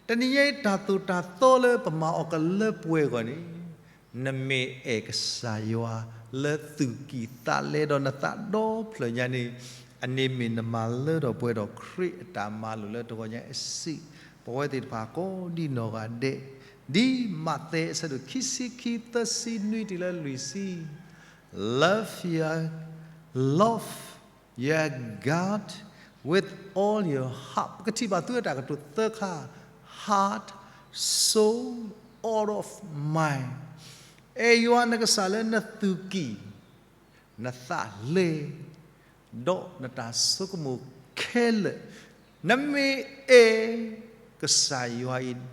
တနံၤညါအံၤတၢ်သိၣ်တၢ်သီလၢပမၤအီၤကလၢပှဲၤအဂီၢ်န့ၣ်, နမ့ၢ်အဲၣ်ကစၢ်ယွၤလၢသူၣ်ကံၢ်သးလဲဒီးနသးဒီဖျၢၣ်ညါန့ၣ်, အန့ၣ်မ့ၢ်နမၤလၢထီၣ်ပှဲၤဒီးခရံာ်အတၢ်မၤလိာ်လၢတဂီၤညါအံၤစ့ၢ်, ပဝဲသ့ၣ်တဖၣ်ကိးဒ်နီၢ်ဂၤဒဲး, ဒ်မးသဲအဆၢဒိၣ်ခံဆံခံ သၢဆံနွံတုၤလၢလွံၢ်ဆံ, Love your, love your God with all your heart. ပကထံၣ်ဘၣ်သုဝဲတၢ်ကတိၤသၢခါ, heart, soul, all of mind. အဲၣ်ယွၤနကစၢ်လၢနသူၣ်ကံၢ်, နသးလဲ, ဒီးနတၢ်ဆိကမိၣ်ခဲလၢာ်, နမ့ၢ်အဲၣ်ကစၢ်ယွၤအံၤ,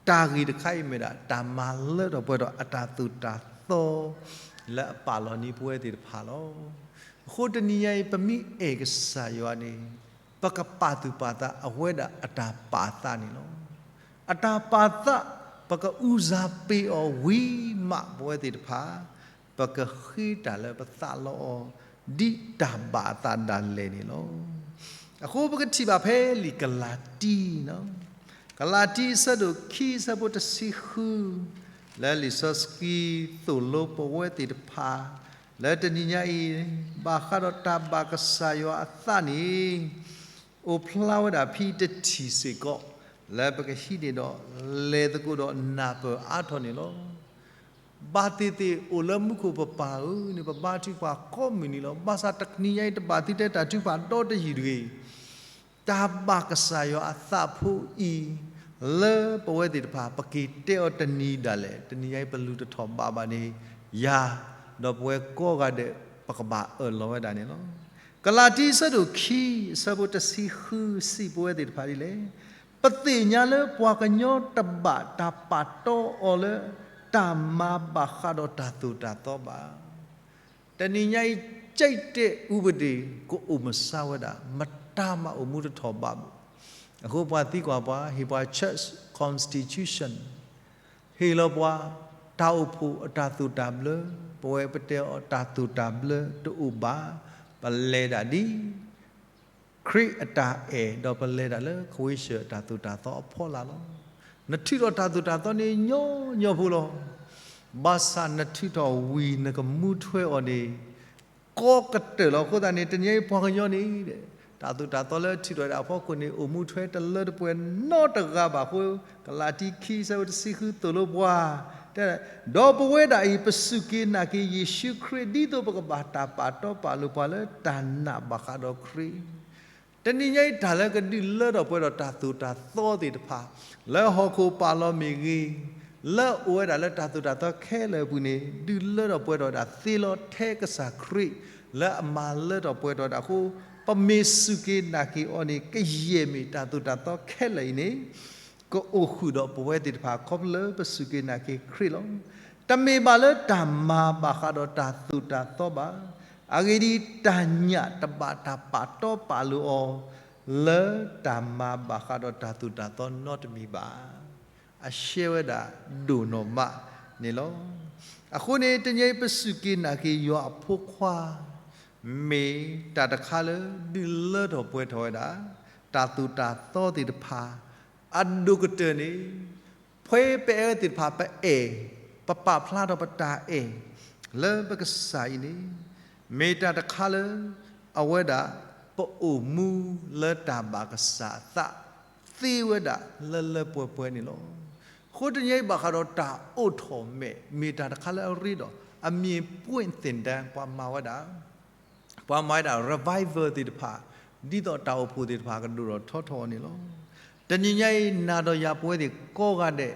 တၢ်ဂ့ၢ်တခါအံၤမ့ၢ်ဒၣ် တၢ်မၤလၢထီၣ်ပှဲၤဒီးအတၢ်သိၣ်တၢ်သီ လၢအပာ်လီၤန့ၢ်ပဝဲသ့ၣ်တဖၣ်လီၤ. အဃိတနံၤညါအံၤ ပမ့ၢ်အဲၣ်ကစၢ်ယွၤန့ၣ်, ပကပာ်သူၣ်ပာ်သးအဝဲဒၣ်အတၢ်ပာ်သးန့ၣ်လီၤ. အတၢ်ပာ်သး ပကအုၣ်စၢ်ပ့ၤအီၤဝံၤမး ပဝဲသ့ၣ်တဖၣ် ပကဃ့တၢ်လၢပသးလီအီၤ ဒ်တၢ်ဘၣ်အသးဒၣ်လဲာ်န့ၣ်လီၤ. အဃိပကထံၣ်ဘၣ်ဖဲလံာ်ကလၤတံ, ကလၤတံအဆၢဒိၣ်ခံ အဆၢဖိတဆံဃု, လၢလံာ်စီဆှံသိၣ်လိပဝဲသ့ၣ်တဖၣ် လၢတနံၤညါအံၤ ဘၣ်ဃးဒီးတၢ်ဘၣ်ကစၢ်ယွၤအသးန့ၣ် အိၣ်ဖျါဝဲဒၣ်ဖဲတထံၣ်စ့ၢ်ကီး လၢပကဟံးန့ၢ်ဒီးလဲၤသကိးဒီးနၢ်ပၢၢ်အါထီၣ်န့ၣ်လီၤ. ဘၣ်သ့ၣ်သ့ၣ်အိၣ်လၢမူခိၣ်ပပၢ်ဧၢန့ၣ် ပဘါထုကဖၣ်ကိးမုၢ်နံၤလီၤ. ဘၣ်ဆၣ်တနံၤညါအံၤ တဘၣ်သုတဲတၢ်ထုကဖၣ်ဒီတယုၢ်တဂ့ၤ. တၢ်ဘၣ်ကစၢ်ယွၤအသးဖိအံၤ လၢပဝဲသ့ၣ်တဖၣ် ပက့ၤတဲအီၤတနံၤဒၣ်လဲာ်, တနံၤညါအံၤ ပလူၤတထီၣ်ဘးဘၣ်န့ၣ် ယၤ, ဒီးပဝဲကိးဂၤဒဲး ပကဘၣ်အၢၣ်လီၤဝဲဒၣ်န့ၣ်လီၤ. ကလၤတံ အဆၢဒိၣ်ခံ အဆၢဖိတဆံဃု စံးပဝဲသ့ၣ်တဖၣ်ဒ်လဲၣ်. ပသ့ၣ်ညါလၢပှၤကညီတဘၣ်တၢ်ပာ်တီအီၤလၢ တၢ်မၤဘၣ်ဃးဒီးတၢ်သိၣ်တၢ်သီဘၣ်. တနံၤညါအံၤ ကၠဲးတဲၣ်အူပဒ့ၣ် ကအိၣ်မဆါဝဲဒၣ်, မတၤမးအိၣ်မူတထီၣ်ဘးဘၣ်. အဃိပှၤသံကွၢ်ပှၤ, ဟ့ၣ်ပှၤ church constitution, ဟ့ၣ်လီၤပှၤ တၢ်အိၣ်ဖှိၣ်အတၢ်သိၣ်တၢ်ဘျၢ, ပဝဲပတဲအီၤတၢ်သိၣ်တၢ်ဘျၢတအိၣ်ဘၣ်, ပလဲၤဒၣ်ဒ် ခရံာ်အတၢ်အဲၣ် ဒီးပလဲၤဒၣ်လၢခဝ့ၡၢၣ်အတၢ်သိၣ်တၢ်သီအဖီလာ်လီၤ. နထုးထီၣ်တၢ်သိၣ်တၢ်သီန့ၣ်ညီညီဖိလီၤ. ဘၣ်ဆၣ်နထုးထီၣ်ဝံၤနကမူထွဲအီၤန့ၣ် ကီကတၢၢ်လီၤ. အဃိသတးန့ၣ် တနံၤအံၤပှၤကညီန့ၣ် တၢ်သိၣ်တၢ်သီလၢထုးထီၣ်ဝဲဒၣ်အဖီခိၣ်န့ၣ် အိၣ်မူထွဲတလၢတပှဲၤနီတဂၤဘၣ်အဃိ ကလၤတံ ခံ အဆၢဖိတဆံဃု သိၣ်လိပှၤ, တဲ, ဒီးပဝဲဒၣ်အံၤ ပစူၢ်က့ၤနာ်က့ၤယ့ၣ်ၡူးခရံာ် ဒ်သိးပကဘၣ်တၢ်ပာ်တီပာ်လိၤပှၤလၢတၢ်နာ်ဘၣ်ဃးဒီးခရံာ်. တနံၤညါအံၤ တၢ်လၢကဒုးလၢထီၣ်ပှဲၤထီၣ်တၢ်သိၣ်တၢ်သီသ့ၣ်တဖၣ် လၢဟီၣ်ခိၣ်ပာ်လီၤမ့ၢ်ဂ့ၤ, လၢအိၣ်ဝဲဒၣ်လၢတၢ်သိၣ်တၢ်သီခဲလၢာ်အပူၤန့ၣ် ဒုးလၢထီၣ်ပှဲၤထီၣ်ဝဲဒၣ်သ့လီၤထဲကစၢ်ခရံာ် လၢအမၤလၢထီၣ်ပှဲၤထီၣ်ဝဲဒၣ်အဃိ ပမ့ၢ်စူၢ်က့ၤနာ်က့ၤအီၤန့ၣ် ကယဲၢ်မ့ၢ်တၢ်သိၣ်တၢ်သီခဲလၢာ်အံၤန့ၣ် ကအိၣ်ဃုာ်ဒီးပဝဲသ့ၣ်တဖၣ် ခီဖျိလၢပစူၢ်က့ၤနာ်က့ၤခရံာ်လီၤ. တမ့ၢ်ဘၣ်လၢတၢ်မၤဘၣ်ဃးဒီးတၢ်သိၣ်တၢ်သီဘၣ်. အဂ့ၢ်ဒ်အံၤ, တၢ်ညၣ်တဘၣ်တၢ်ပာ်တီပာ်လိၤအီၤ လၢတၢ်မၤဘၣ်ဃးဒီးတၢ်သိၣ်တၢ်သီနီတမံၤဘၣ်. အရှဲဝဲဒၣ်ဒိၣ်နီၢ်မးန့ၣ်လီၤ. အဃိန့ၣ် တနံၤအံၤပစူၢ်က့ၤနာ်က့ၤယွၤအဖိခွါ မ့ၢ်တၢ်တခါလၢဒုးလၢထီၣ်ပှဲၤထီၣ်ဝဲဒၣ် တၢ်သိၣ်တၢ်သီသ့ၣ်တဖၣ် အဒိၣ်ကတၢၢ်န့ၣ် ဖဲပအဲၣ်ဝဲသ့ၣ်တဖၣ်ပအဲၣ်, ပပာ်ဖျါထီၣ်ပတၢ်အဲၣ် လၢပကစၢ်အံၤန့ၣ် မ့ၢ်တၢ်တခါလၢ အဝဲဒၣ်ပအိၣ်မူလၢတၢ်ဘၣ်ကစၢ်အသး သ့ဝဲဒၣ်လၢလၢပှဲၤပှဲၤန့ၣ်လီၤ. အဃိတနံၤအံၤဘၣ်ဃးဒီးတၢ်အိးထီၣ်မဲာ် မ့ၢ်တၢ်တခါလၢအရ့ဒီး အမြင်ပွင့်သင်တန်း ပှၤမၤဝဲဒၣ် ပှၤမၤဝဲဒၣ် revival သ့ၣ်တဖၣ် ဒ်သိးတၢ်အိၣ်ဖှိၣ်သ့ၣ်တဖၣ်ကဒိၣ်ထီၣ်ထီထီၣ်အီၤန့ၣ်လီၤ. တနံၤညါအံၤ နၤဒီးယၤပဝဲသ့ၣ်ကိးဂၤဒဲး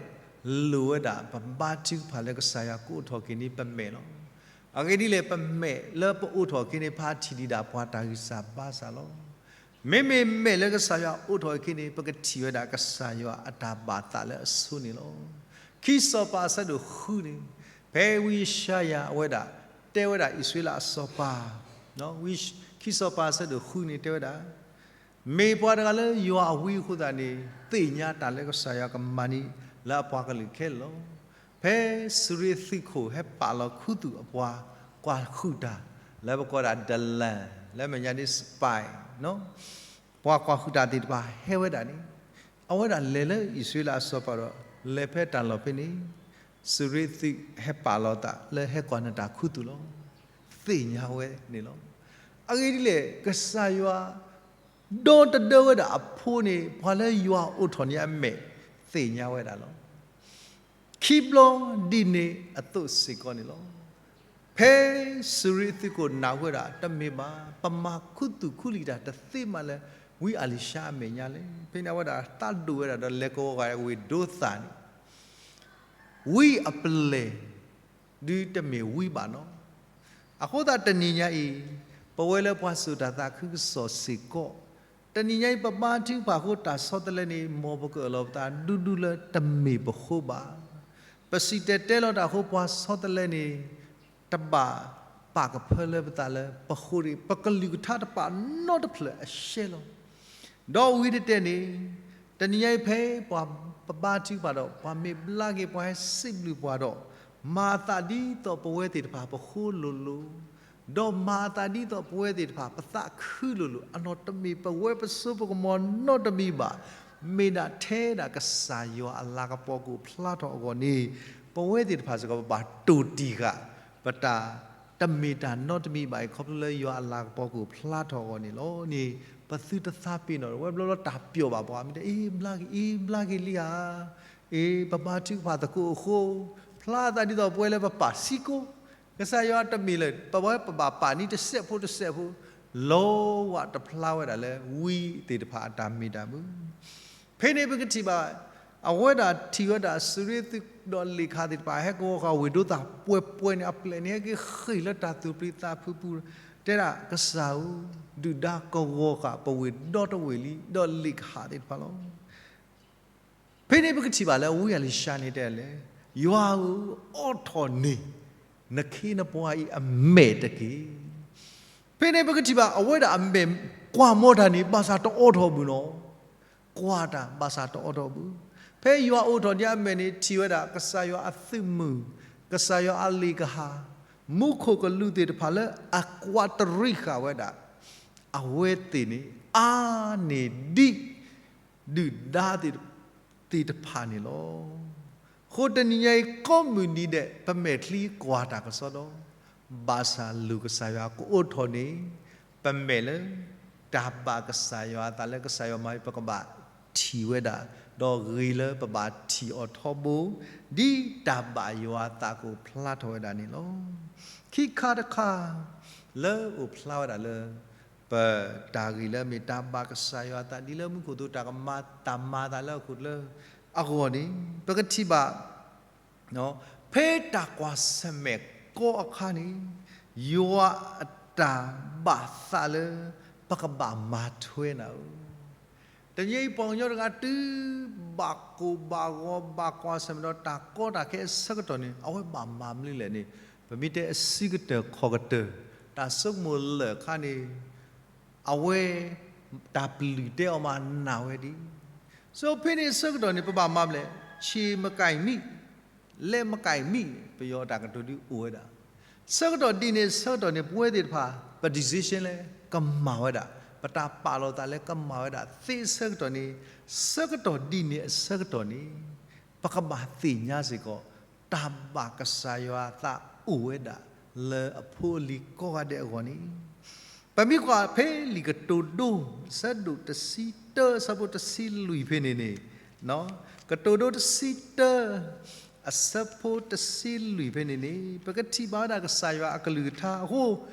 လိၣ်ဝဲဒၣ် ပဘါထုကဖၣ်လၢကစၢ်ယွၤကအိးထီၣ်က့ၤန့ၢ်ပမဲာ်လီၤ. အဂ့ၢ်ဒ်လဲၣ် ပမဲာ်လၢပအိးထီၣ်က့ၤန့ၣ် ပထံၣ်ဒံးဒၣ်ပှၤတၢ်ဂံၢ်စၢ်ဘါစၢ်လီၤ. မ့မ့ၢ်မဲာ်လၢကစၢ်ယွၤအိးထီၣ်က့ၤန့ၣ် ပကထံၣ်ဝဲဒၣ်ကစၢ်ယွၤအတၢ်ဘၣ်သးလၢအဆိန့ၣ်လီၤ. ခံစီၤပၤအဆၢဒိၣ်ဃုန့ၣ် ဖဲဝံယၡါယၤအဝဲဒၣ် တဲဝဲဒၣ်အံၣ်စရ့လးအစီၤပၤ, ခံစီၤပၤအဆၢဒိၣ်ဃုန့ၣ်တဲဝဲဒၣ် မ့ၢ်ပှၤတဂၤလၢယွၤအဝံအဃိသတးန့ၣ် သ့ၣ်ညါတၢ်လၢကစၢ်ယွၤကမၤန့ၢ်လၢအပှၤကလုာ်ခဲလၢာ်လီၤ. ဖဲစူရ့သံခိၣ်ဟဲပာ်လီၤခူသူၣ်အပှၤကွၢ်ဃုာ်တၢ် လၢပကိးဒၣ် the land လၢမဲာ်ညါဒ် spy ပှၤကွၢ်ဃုာ်တၢ်သ့ၣ်တဖၣ်ဟဲဝဲဒၣ်န့ၣ် အဝဲဒၣ်လဲၤလၢအံၣ်စရ့လးအစီၤပၤဒီး လဲၤဖဲတၢ်လီၢ်ဖဲန့ၣ် စူရ့သံဟဲပာ်လီၤသးလၢဟဲကွၢ်နတၢ်ခူသူၣ်လီၤ. သ့ၣ်ညါဝဲန့ၣ်လီၤ. အဂ့ၢ်ဒ်လဲၣ် ကစၢ်ယွၤ ဒီတဒၢဝဲဒၣ်အဖိန့ၣ် ပှၤလၢယွၤအိးထီၣ်န့ၢ်အမဲာ် သ့ၣ်ညါဝဲဒၣ်လီၤ. ခံဘျီဒ်န့ၣ်အသိးစ့ၢ်ကီးန့ၣ်လီၤ. ဖဲစူရ့သံခိၣ်နၢ်ဟူဝဲဒၣ် တမ့ၢ်ဘၣ် ပမၤခူသူၣ်ခူလံာ်တၢ်တသ့မးလၢ ဝံအလံၤၡါအမဲာ်ညါလဲၣ်. ဖဲန့ၣ်အဝဲဒၣ်သးဒိၣ်ဝဲဒၣ်ဒီးလဲၤကိးဂၤဝ့ၢ်ဒိသၣ်န့ၣ် ဝံအပလဲၢ် ဒုးတမ့ၢ်ဝံဘၣ်နီၤ. အဃိသတးတနံၤညါအံၤ ပဝဲလၢပှၤစိာ်တၢ်သးခုကစီၣ်စ့ၢ်ကီး တနံၤညါအံၤ ပဘါထုကဖၣ်အဃိ တၢ်ဆီတလဲန့ၣ် မ်ပကအၢၣ်လီၤပသး ဒူဒူလၢတမ့ၢ်ပဃိဘၣ်. ပစံၣ်တဲၤတဲလီၤတၢ်အဃိ ပှၤဆီတလဲန့ၣ် တဘၣ်ပာ်ကဖၢလၢပသးလၢ ပဃိဒၣ် ပကလုၢ်ကထါတပာ်နီတဖျၢၣ်အရှဲလီၤ. ဒီးဝံၤတတဲာ်န့ၣ် တနံၤညါအံၤဖဲပှၤပဘါထုကဖၣ်ဒီး ပှၤမ့ၢ်ဘျါက့ၤ ပှၤဟဲစံးဘျုးပှၤဒီး မၤအသးဒ်သိးပဝဲသ့ၣ်တဖၣ်ပဃိလိၤလိၤ, ဒီးမၤအသးဒ်သိးပဝဲသ့ၣ်တဖၣ်ပသးခုလိၤလိၤ, အနီၢ်တမ့ၢ်ပဝဲပစိပကမီၤနီတမံၤဘၣ်. မ့ၢ်ဒၣ်ထဲဒၣ်ကစၢ်ယွၤအလၤကပီၤကအိၣ်ဖျါထီၣ်အဂီၢ်န့ၣ် ပဝဲသ့ၣ်တဖၣ်စ့ၢ်ကီး ပဘၣ်တိၢ်တံၢ်ဃာ် ပတၢ်တမ့ၢ်တၢ်နီတမံၤဘၣ်အံၤ ခီဖျိလၢယွၤအလၤကပီၤကအိၣ်ဖျါထီၣ်အဂီၢ်န့ၣ်လီၤန့ၣ် ပသုတသးပ့ၤနီၣ် ဝဲဘျီလၢတၢ်ပျီၣ်ဘၣ်ပှၤ မ့ၢ်တဲ အ့ ဘျါက့ၤ အ့ ဘျါက့ၤလံဧါ. အ့ ပဘါထုကဖၣ်သကိးအဃိ ဖျါသးဒ်သိးပဝဲလၢပပာ်စ့ၢ်ကီး ကစၢ်ယွၤတမ့ၢ်လၢ ပဝဲပဘၣ်ပာ်န့ၢ်တစဲးဖိတစဲးဖိ လီၤဝးတဖျါဝဲဒၣ်လၢဝံသ့ၣ်တဖၣ်အတၢ်မ့ၢ်တၢ်မုၢ်. ဖဲန့ၣ်ပကထံၣ်ဘၣ် အဝဲဒၣ်ထံၣ်ဝဲဒၣ်စူၤရ့သူဒီးလ့ၣ်ကဟၣ်သ့ၣ်တဖၣ် ဟဲကဝီၤဃာ်ဝ့ၢ်ဒိသၣ်ပှဲၤပှဲၤန့ၣ် အပျဲၢ်န့ၣ် ဟဲက့ၤဃ့ၢ်လၢတၢ်သူၣ်ပျံၤသးဖုးပူၤ, တဲဒၣ်ကစၢ်ဧၢ, ဒုၣ်ဒါကဝီၤဃာ်ပဝ့ၢ်ဒီတဝ့ၢ်လံ ဒီးလ့ၣ်ကဟၣ်သ့ၣ်တဖၣ်လီၤ. ဖဲန့ၣ်ပကထံၣ်ဘၣ်လၢဝံအလံၤၡါန့ၣ်တဲလဲၣ်, ယွၤဧၢ, အိးထီၣ်န့ၢ် နခ့နပှၤအံၤအမဲာ်တက့ၢ်. ဖဲန့ၣ်ပကထံၣ်ဘၣ် အဝဲဒၣ်အမဲာ်ကွၢ်မီတၢ်န့ၣ် ဘၣ်ဆၣ်တအိးထီၣ်ဘၣ်နီၤ, ကွၢ်တၢ်ဘၣ်ဆၣ်တအိးထီၣ်ဘၣ်. ဖဲယွၤအိးထီၣ်ဒံးအမဲာ်န့ၣ် ထံၣ်ဝဲဒၣ်ကစၢ်ယွၤအသုးမုၢ်, ကစၢ်ယွၤအလ့ၣ်ကဟၣ်, မူခိၣ်ကလူးသ့ၣ်တဖၣ်လၢအကွၢ်တရံးဃာ်ဝဲဒၣ် အဝဲသ့ၣ်န့ၣ် အါန့ၢ်ဒံး ဒုၣ်ဒါသ့ၣ်တဖၣ်န့ၣ်လီၤ. အဃိတနံၤညါအံၤ ကိးမုၢ်နံၤဒဲး ပမဲာ်ချံကွၢ်တၢ်ကစီဒီ, ဘၣ်ဆၣ်လိၣ်ကစၢ်ယွၤကအိးထီၣ်န့ၢ် ပမဲာ်လၢ တၢ်ဘၣ်ကစၢ်ယွၤအသးလၢကစၢ်ယွၤမၤအံၤ ပကဘၣ်ထံၣ်ဝဲဒၣ်, ဒီးဂ့ၤလၢပဘၣ်ထံၣ်အီၤထီဘိ, ဒ်တၢ်ဘၣ်ယွၤအသးကအိၣ်ဖျါထီၣ်ဝဲဒၣ်န့ၣ်လီၤ. ခံခါတခါ လၢအိၣ်ဖျါဝဲဒၣ်လၢ ပတၢ်ဂ့ၢ်လၢအမ့ၢ်တၢ်ဘၣ်ကစၢ်ယွၤအသးဒ်လၢမူခိၣ်သိးတၢ်ကမၤ တၢ်မၤအသးလၢအခိၣ်ကျၢၢ်အဂီၢ်န့ၣ် ပကထံၣ်ဘၣ် ဖဲတၢ်ကွၢ်ဆၢၣ်မဲာ်ကိးအခါန့ၣ် ယွၤအတၢ်ဘၣ်သးလၢ ပကဘၣ်မၤထွဲနၤဧၢ. တနံၤအံၤပှၤကညီတဂၤတုၤ ဘၣ်ကိၢ်ဘၣ်ဂီၤဘၣ်ကွၢ်ဆၢၣ်မဲာ်ဒီးတၢ်ကီတၢ်ခဲအဆၢကတီၢ်န့ၣ် အဝဲဘၣ်မၤမနုၤလဲၣ်န့ၣ် ပမ့ၢ်တဲအဆံးကတၢၢ်ခီၣ်ကတၢၢ် တၢ်ဆိကမိၣ်လၢာ်အခါန့ၣ် အဝဲ တၢ်ပျုၢ်တဲအီၤမးနာ်ဝဲဒံး. ဆိဖဲန့ၣ်အဆၢကတီၢ်န့ၣ် ပဘၣ်မၤဘျဲၣ် ခြေမကိုင်မိ လက်မကိုင်မိ ပယီၤတၢ်ကတိၤဒုးအိၣ်ဝဲဒၣ်. ဆၢကတီၢ်ဒ်န့ၣ်အဆၢကတီၢ်န့ၣ် ပဝဲသ့ၣ်တဖၣ် ပ decision လဲၣ် ကမၤဝဲဒၣ်, ပတၢ်ပာ်လီၤသးလဲၣ် ကမၤဝဲဒၣ်သ့အဆၢကတီၢ်န့ၣ်, ဆၢကတီၢ်ဒ်န့ၣ်အဆၢကတီၢ်န့ၣ် ပကဘၣ်သ့ၣ်ညါစ့ၢ်ကီး တၢ်ဘၣ်ကစၢ်ယွၤအသးအိၣ်ဝဲဒၣ် လၢအဖိအလံၤကိးဂၤဒဲးအဂီၢ်န့ၣ် ပမ့ၢ်ကွၢ်ဖဲလံာ်ကတိၤဒိ အဆၢဒိၣ်တဆံတၢ အဆၢဖိတဆံလွံၢ်ဖဲန့ၣ်န့ၣ်, ကတိၤဒိတဆံတၢ အဆၢဖိတဆံလွံၢ်ဖဲန့ၣ်န့ၣ် ပကထံၣ်ဘၣ်ဝဲဒၣ်ကစၢ်ယွၤအကလုၢ်ကထါအဃိ,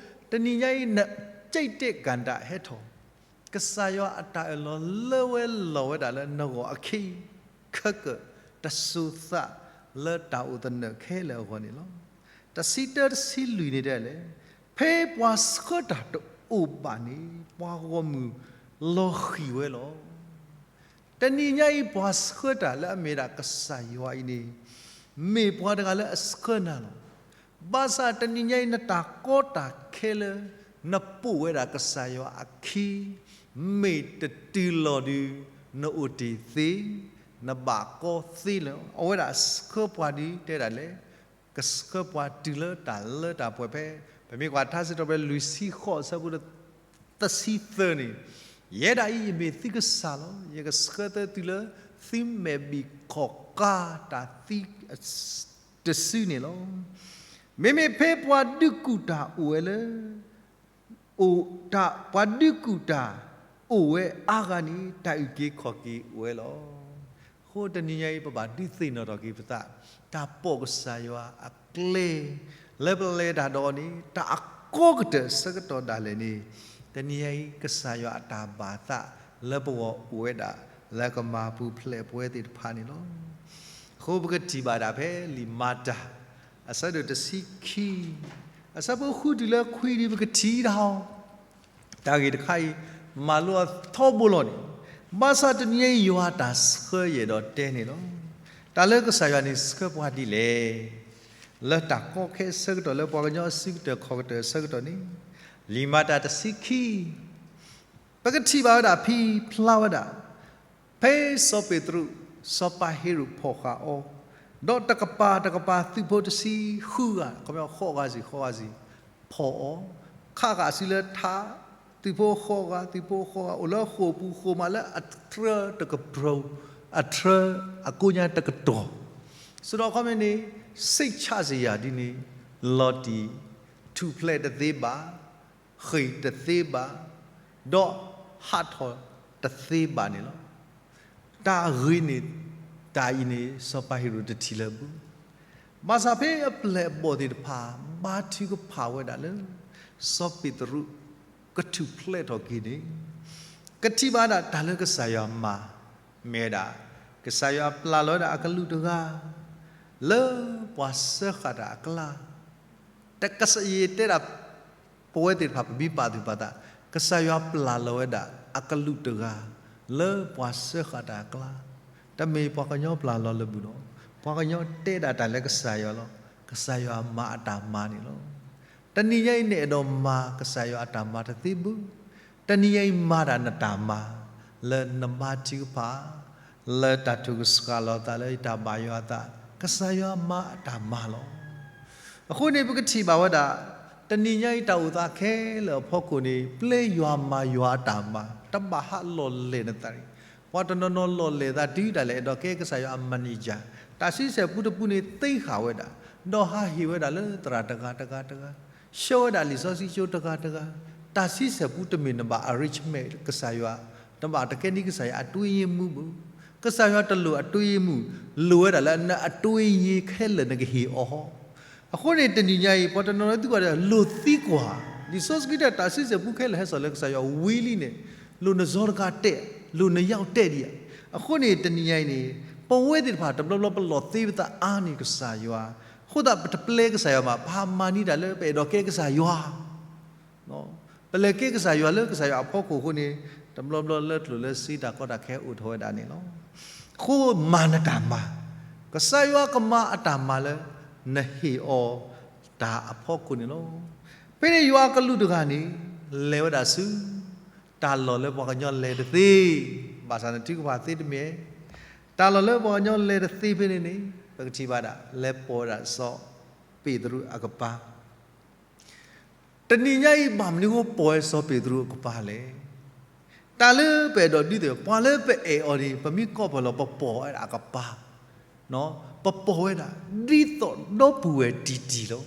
တနံၤညါအံၤ န စိတ်တကဏ္ဍ ဟဲထီၣ် ကစၢ်ယွၤအတၢ်အၢၣ်လီၤလၢဝဲလီၤဝဲဒၣ်လၢနဂီၢ်အခံ ခဲကၢၣ် တစိၤသးလၢတၢ်အိၣ်သနၢၣ်ခဲလၢာ်အဂီၢ်န့ၣ်လီၤ. တဆံတၢတဆံလွံၢ်န့ၣ်တဲလဲၣ်, ဖဲပှၤဆှၢတၢ်တအိၣ်ဘၣ်န့ၣ် ပှၤဂီၢ်မုၢ်လီၤဃံၤဝဲလီၤ. တနံၤညါအံၤ ပှၤဆှၢတၢ်လၢအမ့ၢ်ဒၣ်ကစၢ်ယွၤအံၤန့ၣ် မ့ၢ်ပှၤတဂၤလၢအဆှၢနၤလီၤ. ဘၣ်ဆၣ်တနံၤညါအံၤ နတၢ်ကီတၢ်ခဲလၢ နပိာ်ဝဲဒၣ်ကစၢ်ယွၤအခံ မ့ၢ်တတုၤလီၤဒုး နအိၣ်တ့ၢ်သ့, နဘၣ်ကီသ့လီၤ. အဝဲဒၣ်ဆှၢပှၤဒုးတဲဒၣ်လဲၣ်, ကဆှၢပှၤတုၤလၢတၢ်လၢတၢ်ပှဲၤဖဲ ပမ့ၢ်ကွၢ်ထါစံးထီၣ်ပတြၢၤလွံၢ်ဆံဃိး အဆၢဖိ တဆံသၢန့ၣ်, ယဲဒၣ်အံၤယမ့ၢ်သုကစၢ်လီၤ. ယကဆှၢသုတုၤလၢသုမဲာ်ဘံၣ်ခီၣ်ကါတၢ်သံ တစုန့ၣ်လီၤ. မ့မ့ၢ်ဖဲပှၤဒုးကူၣ်တၢ်အိၣ်ဝဲလၢ အိၣ်တၢ် ပှၤဒုးကူၣ်တၢ်အိၣ်ဝဲအါဂၤန့ၣ် တၢ်အုၣ်က့ၤခီၣ်က့ၤအိၣ်ဝဲလီၤ. အဃိတနံၤညါအံၤ ပဘၣ်ဒုးသ့ၣ်နီၣ်ထီၣ်က့ၤပသး, တၢ်ပိာ်ကစၢ်ယွၤအကျဲ လၢပလဲၤတၢ်ဒီးအီၤန့ၣ် တၢ်အကီကတၢၢ်အဆၢကတီၢ်ဒၣ်လဲာ်န့ၣ်, တနံၤညါအံၤ ကစၢ်ယွၤအတၢ်ဘၣ်သးလၢပဂီၢ်အိၣ်ဝဲဒၣ် လၢကမၤပူၤဖျဲးပဝဲသ့ၣ်တဖၣ်န့ၣ်လီၤ. အဃိပကထံၣ်ဘၣ်ဒၣ်ဖဲလံာ်မၤတၢ် အဆၢဒိၣ်တဆံခံ အဆၢဖိဃုတုၤလၢခွံဒ်ပကထံၣ်တၢ်အီၤ, တၢ်ဂ့ၢ်တခါအံၤ မၤလိအီၤထီဘိလီၤန့ၣ်, ဘၣ်ဆၣ်တနံၤညါအံၤ ယွၤတၢ်ဆှၢယဲၢ်ဒီးတဲန့ၣ်လီၤ. တၢ်လၢကစၢ်ယွၤန့ၣ်ဆှၢပှၤဒ်လဲၣ်, လၢတၢ်ကီခဲအဆၢကတီၢ် လၢပှၤကညီအစုကတၢၢ်ခီၣ်ကတၢၢ်အဆၢကတီၢ်န့ၣ်, လံာ်မၤတၢ်တဆံခံ ပကထံၣ်ဘၣ်ဝဲဒၣ်ဖံဖျါဝဲဒၣ်, ဖဲစီၤပ့းတရူး စီၤပၤဟ့ၤရိာ်ဖီၣ်ဃာ်အီၤ, ဒီးတကပၤတကပၤသုးဖိတဆံဃုဂၤ ခီပညီဃိးဂၤစ့ၢ် ဃိးဂၤစ့ၢ် ဖီၣ်အီၤ, ခးဃာ်အစုလၢထး, သုးဖိဃိးဂၤ သုးဖိဃိးဂၤ အိၣ်လၢဃိာ်ပူၤဃိာ်မးလၢအထြၢတကပၤ, အထြၢအကိညါတကတီၢ်, ဆိုတော့ ခီမ့ၢ်န့ၣ် စိတ်ချစရာဒ်န့ၣ် လီၤတံၢ် ထူၣ်ဖျဲးတသ့ဘၣ် ဃ့ၢ်တသ့ဘၣ်, ဒီးဟးထီၣ်တသ့ဘၣ်န့ၣ်လီၤ. တၢ်အဂ့ၢ်န့ၣ် တၢ်အံၤန့ၣ် စီၤပၤဟ့ၤရိာ်တထံၣ်လၢၤဘၣ်. ဘၣ်ဆၣ်ဖဲအပျဲၢ်အဘီၣ်သ့ၣ်တဖၣ် ဘါထုကဖၣ်ဝဲဒၣ်လၢ စီၤပ့းတရူးကထူၣ်ဖျဲးထီၣ်က့ၤန့ၣ်, ကထံၣ်ဘၣ်ဒၣ်တၢ်လၢကစၢ်ယွၤမၤ မ့ၢ်ဝဲဒၣ် ကစၢ်ယွၤပျၢ်လီၤဝဲဒၣ်အကလူးတဂၤ လၢပှၤစၢဃာ်တၢ်အကျါ, တကစၢ်ယဲၢ်တဲဒၣ် ပဝဲသ့ၣ်တဖၣ်ပမ့ၢ်ပာ်သူၣ်ပာ်သး, ကစၢ်ယွၤပျၢ်လီၤဝဲဒၣ်အကလူးတဂၤ လၢပှၤစၢဃာ်တၢ်အကျါ, တမ့ၢ်ပှၤကညီပျၢ်လီၤလၢၤဘၣ်ဒီး, ပှၤကညီတဲဒၣ်တၢ်လၢကစၢ်ယွၤလီၤ. ကစၢ်ယွၤမၤအတၢ်မၤန့ၣ်လီၤ. တနံၤညါအံၤ နအဲၣ်ဒိးမၤကစၢ်ယွၤအတၢ်မၤတသ့ဘၣ်. တနံၤညါအံၤ မၤဒၣ်နတၢ်မၤ လၢနဘါထုကဖၣ်, လၢတၢ်ထုးကဆှၣ်လီၤသး လၢယတၢ်ဘၣ်ယွၤအသး, ကစၢ်ယွၤမၤအတၢ်မၤလီၤ. အဃိန့ၣ် ပကထံၣ်ဘၣ်ဝဲဒၣ် တနံၤညါအံၤတၢ်အိၣ်သးခဲလၢာ်အဖီခိၣ်န့ၣ် ပျဲယွၤမၤယွၤအတၢ်မၤ, တဘၣ်ဟးလီၢ်လဲၢ်နသးန့ၣ်, ပှၤတနီၤနီၤလီၢ်လဲၢ်သးတုၤဒၣ်လဲာ် အဲၣ်ဒိးကဲကစၢ်ယွၤအ manager, တၢ်ဆံဆဲၣ်ပူတပူန့ၣ် သ့ဃာ်ဝဲဒၣ်, ဒီးဟးဟ့ၣ်ဝဲဒၣ်လၢသရၣ်တဂၤတဂၤတဂၤ, ဆှၢဝဲဒၣ်လံာ်စီဆှံကၠိတဂၤတဂၤ, တၢ်ဆံဆဲၣ်ပူတမ့ၢ်နဘၣ် arrangement ကစၢ်ယွၤ, နဘၣ်တကဲန့ၣ်ကစၢ်ယွၤအ တွင်းရေးမှူး ဘၣ်. ကစၢ်ယွၤတလိၣ်အ တွင်းရေးမှူး, လိၣ်ဝဲဒၣ်လၢနအ တွင်းရေးမှူး ခဲလၢာ်နကဟ့ၣ်အီၤ. အဃိန့ၣ် တနံၤညါအံၤ ပှၤတနီၤနီၤသံကွၢ်ဒီး လိၣ်သံကွၢ်, လံာ်စီဆှံကတၢၢ်တၢ်ဆံဆဲၣ်ပူခဲလၢာ်ဟဲစိာ်လၢကစၢ်ယွၤဝံၤလံန့ၣ်, လိၣ်နစီတကးတဲ, လိၣ်နယဝ်တဲဒံးဧါ. အဃိန့ၣ် တနံၤညါအံၤန့ၣ် ပဝဲသ့ၣ်တဖၣ်တဘျီဘျီပလီၢ်သ့ပသးအါန့ၢ်ကစၢ်ယွၤ, အဃိသတးပတပျဲကစၢ်ယွၤဘၣ်, ပဟးမၤန့ၢ်တၢ်လၢပအဲၣ်ဒိးကဲကစၢ်ယွၤ ပလဲၤကဲကစၢ်ယွၤလၢကစၢ်ယွၤအဖီခိၣ်အဃိန့ၣ်, တဘျီဘျီလၢကျိၣ်လၢစ့တၢ်ကီတၢ်ခဲအိၣ်ထီၣ်ဝဲဒၣ်န့ၣ်လီၤ. အဃိမၤနတၢ်မၤ, ကစၢ်ယွၤကမၤအတၢ်မၤလၢ နဟ့ၣ်အီၤတၢ်အဖီခိၣ်န့ၣ်လီၤ. ဖဲန့ၣ်ယွၤအကလူးတဂၤန့ၣ် လဲၤဝဲဒၣ်ဆူ တၢ်လီၢ်လၢပှၤကညီလဲၤတသ့, ဘၣ်ဆၣ်နထုကဖၣ်သ့တမ့ၢ်, တၢ်လီၢ်လၢပှၤကညီလဲၤတသ့ဖဲန့ၣ်န့ၣ် ပကထံၣ်ဘၣ်ဒၣ် လဲၤပိာ်ဝဲဒၣ်စီၤပ့းတရူးအကပၤ တနံၤညါအံၤ ဘၣ်မနုၤဃိပိာ်ဝဲစီၤပ့းတရူးအကပၤလဲၣ်. တၢ်လၢပအဲၣ်ဒိးဒုးသ့ၣ် ပှၤလၢပအဲၣ်အီၤန့ၣ် ပမ့ၢ်ကိးပှၤလီၤ ပပိာ်ဝဲဒၣ်အကပၤ, ပပိာ်ဝဲဒၣ် ဒ်သိးဒီပုၢ်ဝဲၢ်တံၢ်တံၢ်လီၤ.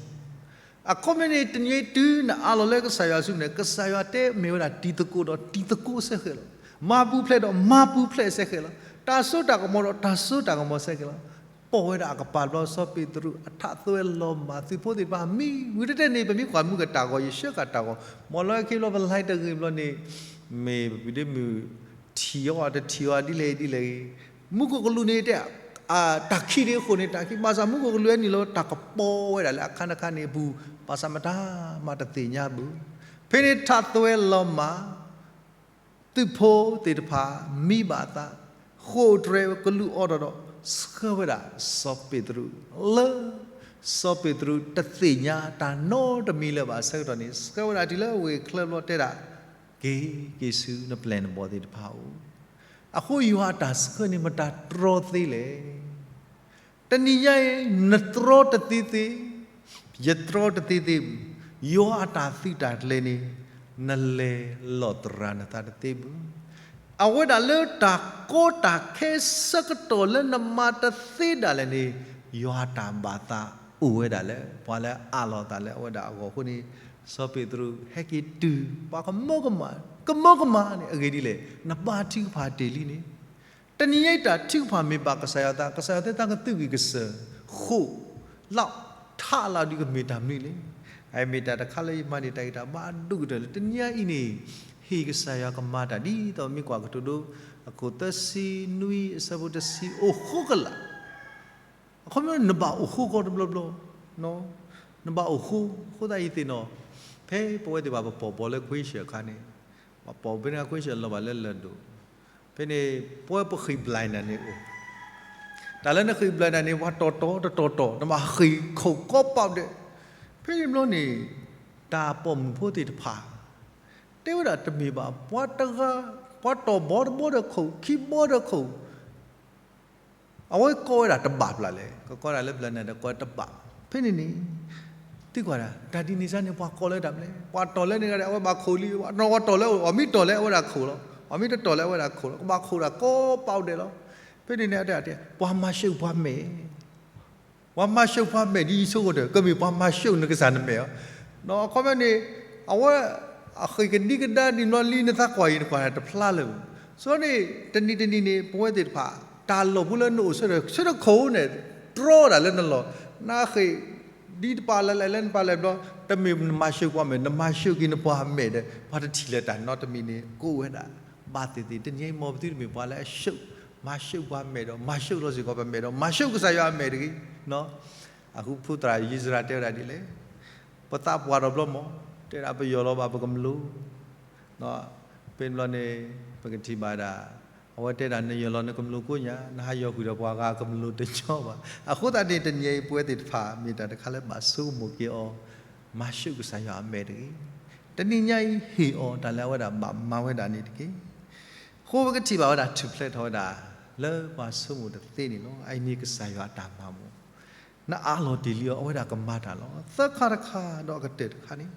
အခီပညီန့ၣ် တနံၤညါအံၤတုၤနအးလီၤလၢကစၢ်ယွၤစုပူၤန့ၣ် ကစၢ်ယွၤတဲမ့ၢ်ဝဲဒၣ်တံၤသကိးဒီးတံၤသကိးစဲဃဲးလီၤ. မၤပူၤဖျဲးဒီးမၤပူၤဖျဲးစဲဃဲးလီၤ. တၢ်စိတၢ်ကမီၤဒီးတၢ်စိတၢ်ကမီၤစဲဃဲးလီၤ. ပိာ်ဝဲဒၣ်အကပၤတဘျီ စီၤပ့းတရူးအထးသွဲလီၤမၢ် သုးဖိသ့ၣ်တဖၣ်မံဝံၤတတဲန့ၣ် ပမ့ၢ်ကွၢ်မုၢ်ကတၢ်ဂီၤ ယဆှၢကတၢ်ဂီၤ မ့ၢ်လီၤခဲဘျီပလဲတဂ့ၤဘျီန့ၣ် မ့ၢ်ပဒ့မုၣ်ထံၣ်အီၤတထံၣ်အီၤဒ်လဲၣ်ဒ်လဲၣ်ဂ့ၤ မူခိၣ်ကလူးန့ၣ်တဲ တၢ်ခံးန့ၣ်အဃိန့ၣ် တၢ်ခံး ဘၣ်ဆၣ်မူခိၣ်ကလူးအနုာ်လီၤ တၢ်ကပိာ်ဝဲဒၣ်လၢအခါတခါန့ၣ်အပူၤ ဘၣ်ဆၣ်မတၤမၤတသ့ၣ်ညါဘၣ်. ဖဲန့ၣ်ထးသွဲလီၤမၢ် သုးဖိသ့ၣ်တဖၣ်မံဘၣ်အသး ဃိာ်တြဲၤကလူးအီၤဒီး ဆှၢဝဲဒၣ်စီၤပ့းတရူး လၢ စီၤပ့းတရူးတသ့ၣ်ညါတၢ်နီတမံၤလၢၤဘၣ်အဆၢကတီၢ်န့ၣ် ဆှၢဝဲဒၣ်တုၤလၢဝ့ၢ်ချၢဘျီတဲဒၣ် က့ၤက့ၤဆူနပျဲၢ်နဘီၣ်သ့ၣ်တဖၣ်ဧိၤ. အဃိယွၤအတၢ်ဆှၢန့ၣ်မတၤတြီသ့လဲၣ်. တနံၤညါအံၤ နတြီတသ့သ့, ယတြီတသ့သ့, ယွၤအတၢ်သုးတၢ်ကျဲၤန့ၣ် နလဲၤလီၤသရၣ်နသးတသ့ဘၣ်. အဝဲဒၣ်လၢတၢ်ကီတၢ်ခဲဆၢကတီၢ်လၢနမၤတသ့ဒၣ်လဲာ်န့ၣ် ယွၤအတၢ်ဘၣ်သးအိၣ်ဝဲဒၣ်လၢ ပှၤလၢအးလီၤသးလၢအဝဲဒၣ်အဂီၢ်အဃိန့ၣ် စီၤပ့းတရူးဟဲက့ၤတုၤ ပှၤကမၢကမၣ်, ကမၢကမၣ်န့ၣ် အဂ့ၢ်ဒ်လဲၣ် နဘါထုကဖၣ်တ့ၢ်လံန့ၣ် တနံၤညါအံၤတၢ်ထုကဖၣ်မ့ၢ်ဘၣ်ကစၢ်ယွၤအသး ကစၢ်ယွၤတဲသးကသုးဂံၢ်ကစၢၢ် ဃိာ်လီၤ ထးလီၤဒုးကမ့ၢ်တၢ်မနုၤလဲၣ်. အမ့ၢ်တၢ်တခါလၢယမၤန့ၢ်တၢ်ဂ့ၤတၢ်ဘၣ်ဒိၣ်ကတၢၢ်လၢ တနံၤညါအံၤန့ၣ် ဟ့ၣ်ကစၢ်ယွၤကမၤတၢ်ဒ်သိးမ့ၢ်ကွၢ်ကတိၤဒိ အခိၣ်သၢဆံနွံအဆၢဖိတဆံ အိၣ်ဃိကလာ် အခီပညီန့ၣ် နဘၣ်အိၣ်ဃိဃီတဘျီဘျီ, နဘၣ်အိၣ်ဃိ, အဃိသတးယသ့ၣ်နီၣ်, ဖဲပဝဲသ့ၣ်တဖၣ်ပပိာ်ဘီလၢခွ့ဆၢၣ်အခါန့ၣ်, ပပိာ်ဖဲန့ၣ်ခွ့ဆၢၣ်လီၤဘၣ်လၢလၢၢ်ဒိၣ်, ဖဲန့ၣ် ပဝဲပဃ့ၢ်ဘျဲၣ်နၤန့ၣ်အိၣ်, တၢ်လၢနဃ့ၢ်ဘျဲၣ်နၤန့ၣ် ပှၤတီၢ်တီၢ်တတီၢ်တီၢ် နဘၣ်ဃ့ၢ်ခိၣ်ကိးပီၣ်ဒဲး, ဖဲန့ၣ်ဘျီန့ၣ် တၢ်ပိာ်မုၣ်ဖိသ့ၣ်တဖၣ် တဲဝဲဒၣ်တမ့ၢ်ဘၣ် ပှၤတဂၤ, ပှၤတီၢ်ဘီတဘီဒီးခိၣ်, ခံဘီဒီးခိၣ် အဝဲကိးဝဲဒၣ်တဘၣ်ဖျၢၣ်လဲၣ်, ကကိးဒၣ်လၢဘျၢနၤဒီးကိးတဘၣ်, ဖဲန့ၣ်န့ၣ် သံကွၢ်ဒၣ် တၢ်ဒ်န့ၣ်စ့ၢ်န့ၣ် ပှၤကိးလၢတၢ်မနုၤလဲၣ်, ပှၤတီၢ်လၢန့ၣ်ဂၤဒဲး အဝဲဘၣ်ခိၣ်လံ, ပှၤတီၢ်လၢ အီၤမ့ၢ်တီၢ်လၢအဝဲဒၣ်ခိၣ်လီၤ, အီၤမ့ၢ်တတီၢ်လၢအဝဲဒၣ်ခိၣ်လီၤ, ကဘၣ်ခိၣ်ဒၣ်ကိးပီၣ်ဒဲးလီၤ, ဖဲန့ၣ်န့ၣ် ပှၤမၤၡၢၣ်ပှၤမဲာ် ပှၤမၤၡၢၣ်ပှၤမဲာ်ဒ်ယဆိကမိၣ်ဒီး ကမ့ၢ်ပှၤမၤၡၢၣ်နကစၢ်နမဲာ်လီၤ. အခီပညီန့ၣ် အဝဲ အဃ့ၢ်ကဒံကဒါဒ်န့ၣ်ဘျီလံ နသးကွၢ်အံၤ နကွၢ်တဖျါလၢၤဘၣ်. ဆိန့ၣ် တနံၤတနံၤန့ၣ် ပဝဲသ့ၣ်တဖၣ် တၢ်လီၢ်ပူၤလၢနအိၣ်ဆၢထၢၣ် ဆၢထၢၣ်ခိၣ်န့ၣ် တြီဒၣ်လၢနလီၢ်, နဃ့ၢ် ဒ်တပာ်လၢလဲၣ်လၢနပာ်လဲၣ်ဘျီ တမ့ၢ်နမၤၡၢၣ်ပှၤမဲာ်, နမၤၡၢၣ်က့ၤနပှၤမဲာ်ဒီး ပှၤတထံၣ်လၢၤတၢ်နီတမံၤန့ၣ် ကအိၣ်ဝဲဒၣ် ဘၣ်သ့ၣ်သ့ၣ်. တနံၤအံၤ မ်ပသုတမ့ၢ်ပှၤလၢအဆၢၣ် မၤဆူၣ်ပှၤမဲာ်ဒီး မၤဆူၣ်လီၤစ့ၢ်ကီးပမဲာ်ဒီး မၤဆူၣ်ကစၢ်ယွၤအမဲာ်တဂ့ၤ. အဃိဖိသၣ်ယံးစရ့လးတဲဝဲဒၣ်ဒ်လဲၣ်, ပသးပှၢ်ထီၣ်ဘျီမး, တဲဒၣ်ပယီၢ်လီၤဘၣ်ပကမျၢၢ် ဖဲန့ၣ်ဘျီန့ၣ် ပကထံၣ်ဘၣ်ဒၣ် အဝဲတဲဒၣ် နယီၢ်လီၤနကမျၢၢ်ကိးညါ, နဟးယီၢ်ဃုာ်ဒီးပှၤဂၤကမျၢၢ်တညီဘၣ်. အဃိသတးန့ၣ် တနံၤအံၤ ပဝဲသ့ၣ်တဖၣ် မ့ၢ်တၢ်တခါလၢဘၣ်ဆိကမိၣ်က့ၤအီၤ, မၤဆူၣ်ကစၢ်ယွၤအမဲာ်တဂ့ၤ. တနံၤညါအံၤ ဟ့ၣ်အီၤတၢ်လၢအဝဲဒၣ်ဘၣ်မၤဝဲဒၣ်န့ၣ်တက့ၢ်. အဃိပကထံၣ်ဘၣ်ဝဲဒၣ် ထူၣ်ဖျဲးထီၣ်ဝဲဒၣ် လၢပှၤဆိကမိၣ်တသ့န့ၣ်လီၤ. အအံၤန့ၣ်ကစၢ်ယွၤအတၢ်မၤမး နအးလီၤတ့ၢ်လံအီၤ အဝဲဒၣ်ကမၤတၢ်လီၤ. သၢခါတခါဒီးအကတၢၢ်တခါန့ၣ်,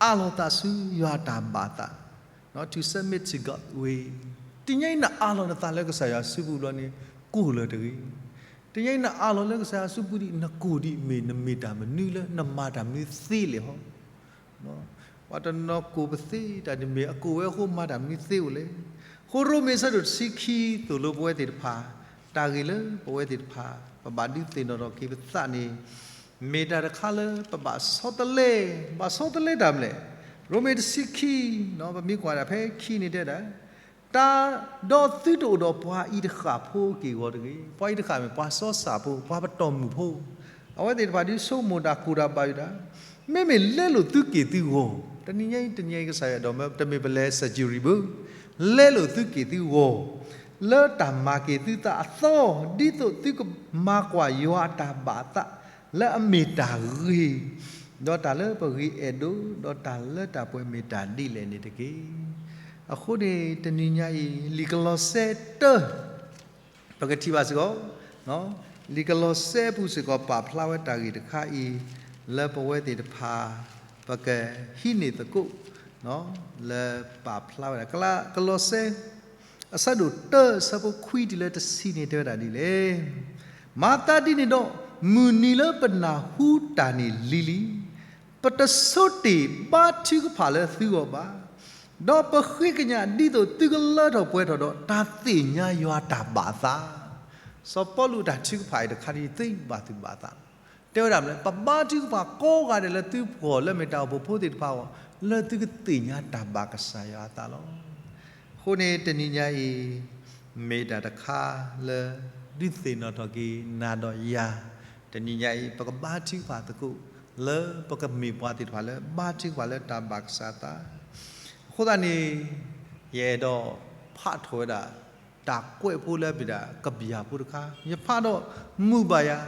အးလီၤသးဆူယွၤအတၢ်ဘၣ်သး, to submit to God's will. တနံၤညါအံၤနအးလီၤနသးလၢကစၢ်ယွၤအစုပူၤဘျီန့ၣ် ကိၢ်လၢၤတဂ့ၤ. တနံၤညါအံၤနအးလီၤလၢကစၢ်ယွၤအစုပူၤဒံး နကိၢ်ဒံးမ့ၢ်နမ့ၢ်တၢ်မနုၤလၢနမၤတၢ်မနုၤသ့လဲၣ်ဟီ ပှၤတနီၤကိၢ်ပသ့တၢ်ဒ်မ့ၢ်အကိၢ်ဝဲအဃိမၤတၢ်မနုၤသ့အိၣ်လဲၣ်. အဃိရိမ့ၤအဆၢဒိၣ်တဆံခံသိၣ်လိပဝဲသ့ၣ်တဖၣ်, တၢ်ဂ့ၢ်လၢပဝဲသ့ၣ်တဖၣ် ပဘၣ်ဒုးသ့ၣ်နီၣ်ထီၣ်က့ၤပသးန့ၣ် မ့ၢ်တၢ်တခါလၢပဘၣ်ဆီတလဲ, ဘၣ်ဆီတလဲတၢ်မနုၤလဲၣ်. ရိမ့ၤတဆံခံ, ပမ့ၢ်ကွၢ်ဒၣ်ဖဲခံန့ၣ်တဲဒၣ် တၢ်, ဒီးသုတအိၣ်ဒီးပှၤအံၤတဃၣ်ဖိအက့ၢ်အဂီၤတဂ့ၤ. ပှၤအံၤတဃၣ်မ့ၢ်ပှၤစီစၢ်ဖိ, ပှၤပတီၢ်မုၢ်ဖိ, အဝဲသ့ၣ်တဖၣ်ဒုးဆိကမိၣ်တၢ်ကိၢ်တၢ်ဘၣ်ယုာ်တၢ်, မ့မ့ၢ်လဲလိာ်သုက့ၢ်သုဂီၤ, တနံၤညါအံၤ တနံၤညါအံၤကစၢ်ယွၤဒီး တမ့ၢ်ပလဲၤ surgery ဘၣ်, လဲလိာ်သုက့ၢ်သုဂီၤ လၢတၢ်မၤက့ၤသုသးအသီ, ဒ်သိးသုကမၤကွၢ်ယွၤအတၢ်ဘၣ်အသး လၢအမ့ၢ်တၢ်ဂ့ၤ, ဒီးတၢ်လၢပဂ့ၤအဲၣ်ဒိး, ဒီးတၢ်လၢတၢ်ပှဲၤမ့ၢ်တၢ်ဒ်လဲၣ်န့ၣ်တက့ၢ်. အဃိန့ၣ် တနံၤညါအံၤ လံာ်ကလီးစဲတၢ ပကထံၣ်ဘၣ်စ့ၢ်ကီး, လံာ်ကလီးစဲအပူၤစ့ၢ်ကီး ပာ်ဖျါဝဲတၢ်ဂ့ၢ်တခါအံၤ လၢပဝဲသ့ၣ်တဖၣ် ပကဟံးန့ၢ်သကိး လၢပာ်ဖျါဝဲဒၣ် ကလီးစဲ အဆၢဒိၣ်တၢ အဆၢဖိခွံတုၤလၢတဆံန့ၣ် တဲဝဲဒၣ်ဒ်လဲၣ်, မၤသးဒ်န့ၣ်ဒီး မုၢ်နံၤလၢပနၢ်ဟူတၢ်န့ၣ်လံၤလံၤ, ပတဆိတ့ၢ်ဘါထုကဖၣ်လၢသုဂီၢ်ဘၣ်, ဒီးပဃ့ကညးဒ်သိးသုကလၢထီၣ်ပှဲၤထီၣ်ဒီး တၢ်သ့ၣ်ညါယွၤတၢ်ဘၣ်သး. စီၤပီလူးအတၢ်ထုကဖၣ်အံၤတခါန့ၣ် သ့ဘၣ်သူၣ်ဘၣ်သး, တဲဝဲဒၣ်မနုၤလဲၣ်, ပဘါထုကဖၣ်ကိးဂၤဒဲးလၢသုပှၤလၢမ့ၢ်တၢ်အိၣ်ဖှိၣ်ဖိသ့ၣ်တဖၣ်အဂီၢ်, လၢသုကသ့ၣ်ညါတၢ်ဘၣ်ကစၢ်ယွၤအသးလီၤ. အဃိန့ၣ် တနံၤညါအံၤ မ့ၢ်တၢ်တခါလၢ ဒုးသ့ၣ်နီၣ်ထီၣ်က့ၤနၤဒီးယၤ, တနံၤညါအံၤ ပကဘါထုကဖၣ်သကိး လၢပကမ့ၢ်ပှၤသ့ၣ်တဖၣ်လၢ ဘါထုကဖၣ်လၢတၢ်ဘၣ်ကစၢ်အသး. အဃိသတးန့ၣ် ယအဲၣ်ဒိးဖးထီၣ်ဝဲဒၣ် တၢ်ကွဲးဖိလၢမ့ၢ်ဒၣ်ကဘျၣ်ဖိတခါ, ယဖးဒီးမုာ်ဘၣ်ယၤ,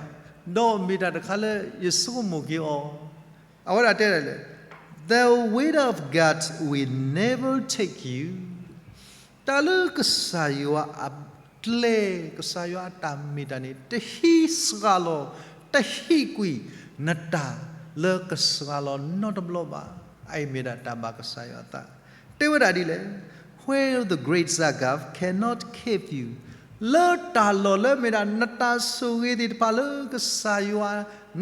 ဒီးမ့ၢ်တၢ်တခါလၢယဆိကမိၣ်က့ၤအီၤ, အဝဲဒၣ်တဲဒ်လဲၣ်, The way of God will never take you တၢ်လၢကစၢ်ယွၤအကျဲ, ကစၢ်ယွၤအတၢ်မ့ၢ်တၢ်န့ၣ် တဟံးစှၤလီၤ, တဟံးကွံာ်နတၢ်လၢကစှၤလီၤနီတဘျီဘၣ်. အအံၤမ့ၢ်ဒၣ်တၢ်ဘၣ်ကစၢ်ယွၤအသး, တဲဝဲဒၣ်ဒ်လဲၣ်, Where the grace of God cannot keep you လၢတၢ်လီၢ်လၢမ့ၢ်ဒၣ်နတၢ်ဆိၣ်ဂ့ၤသ့ၣ်တဖၣ်လၢကစၢ်ယွၤ,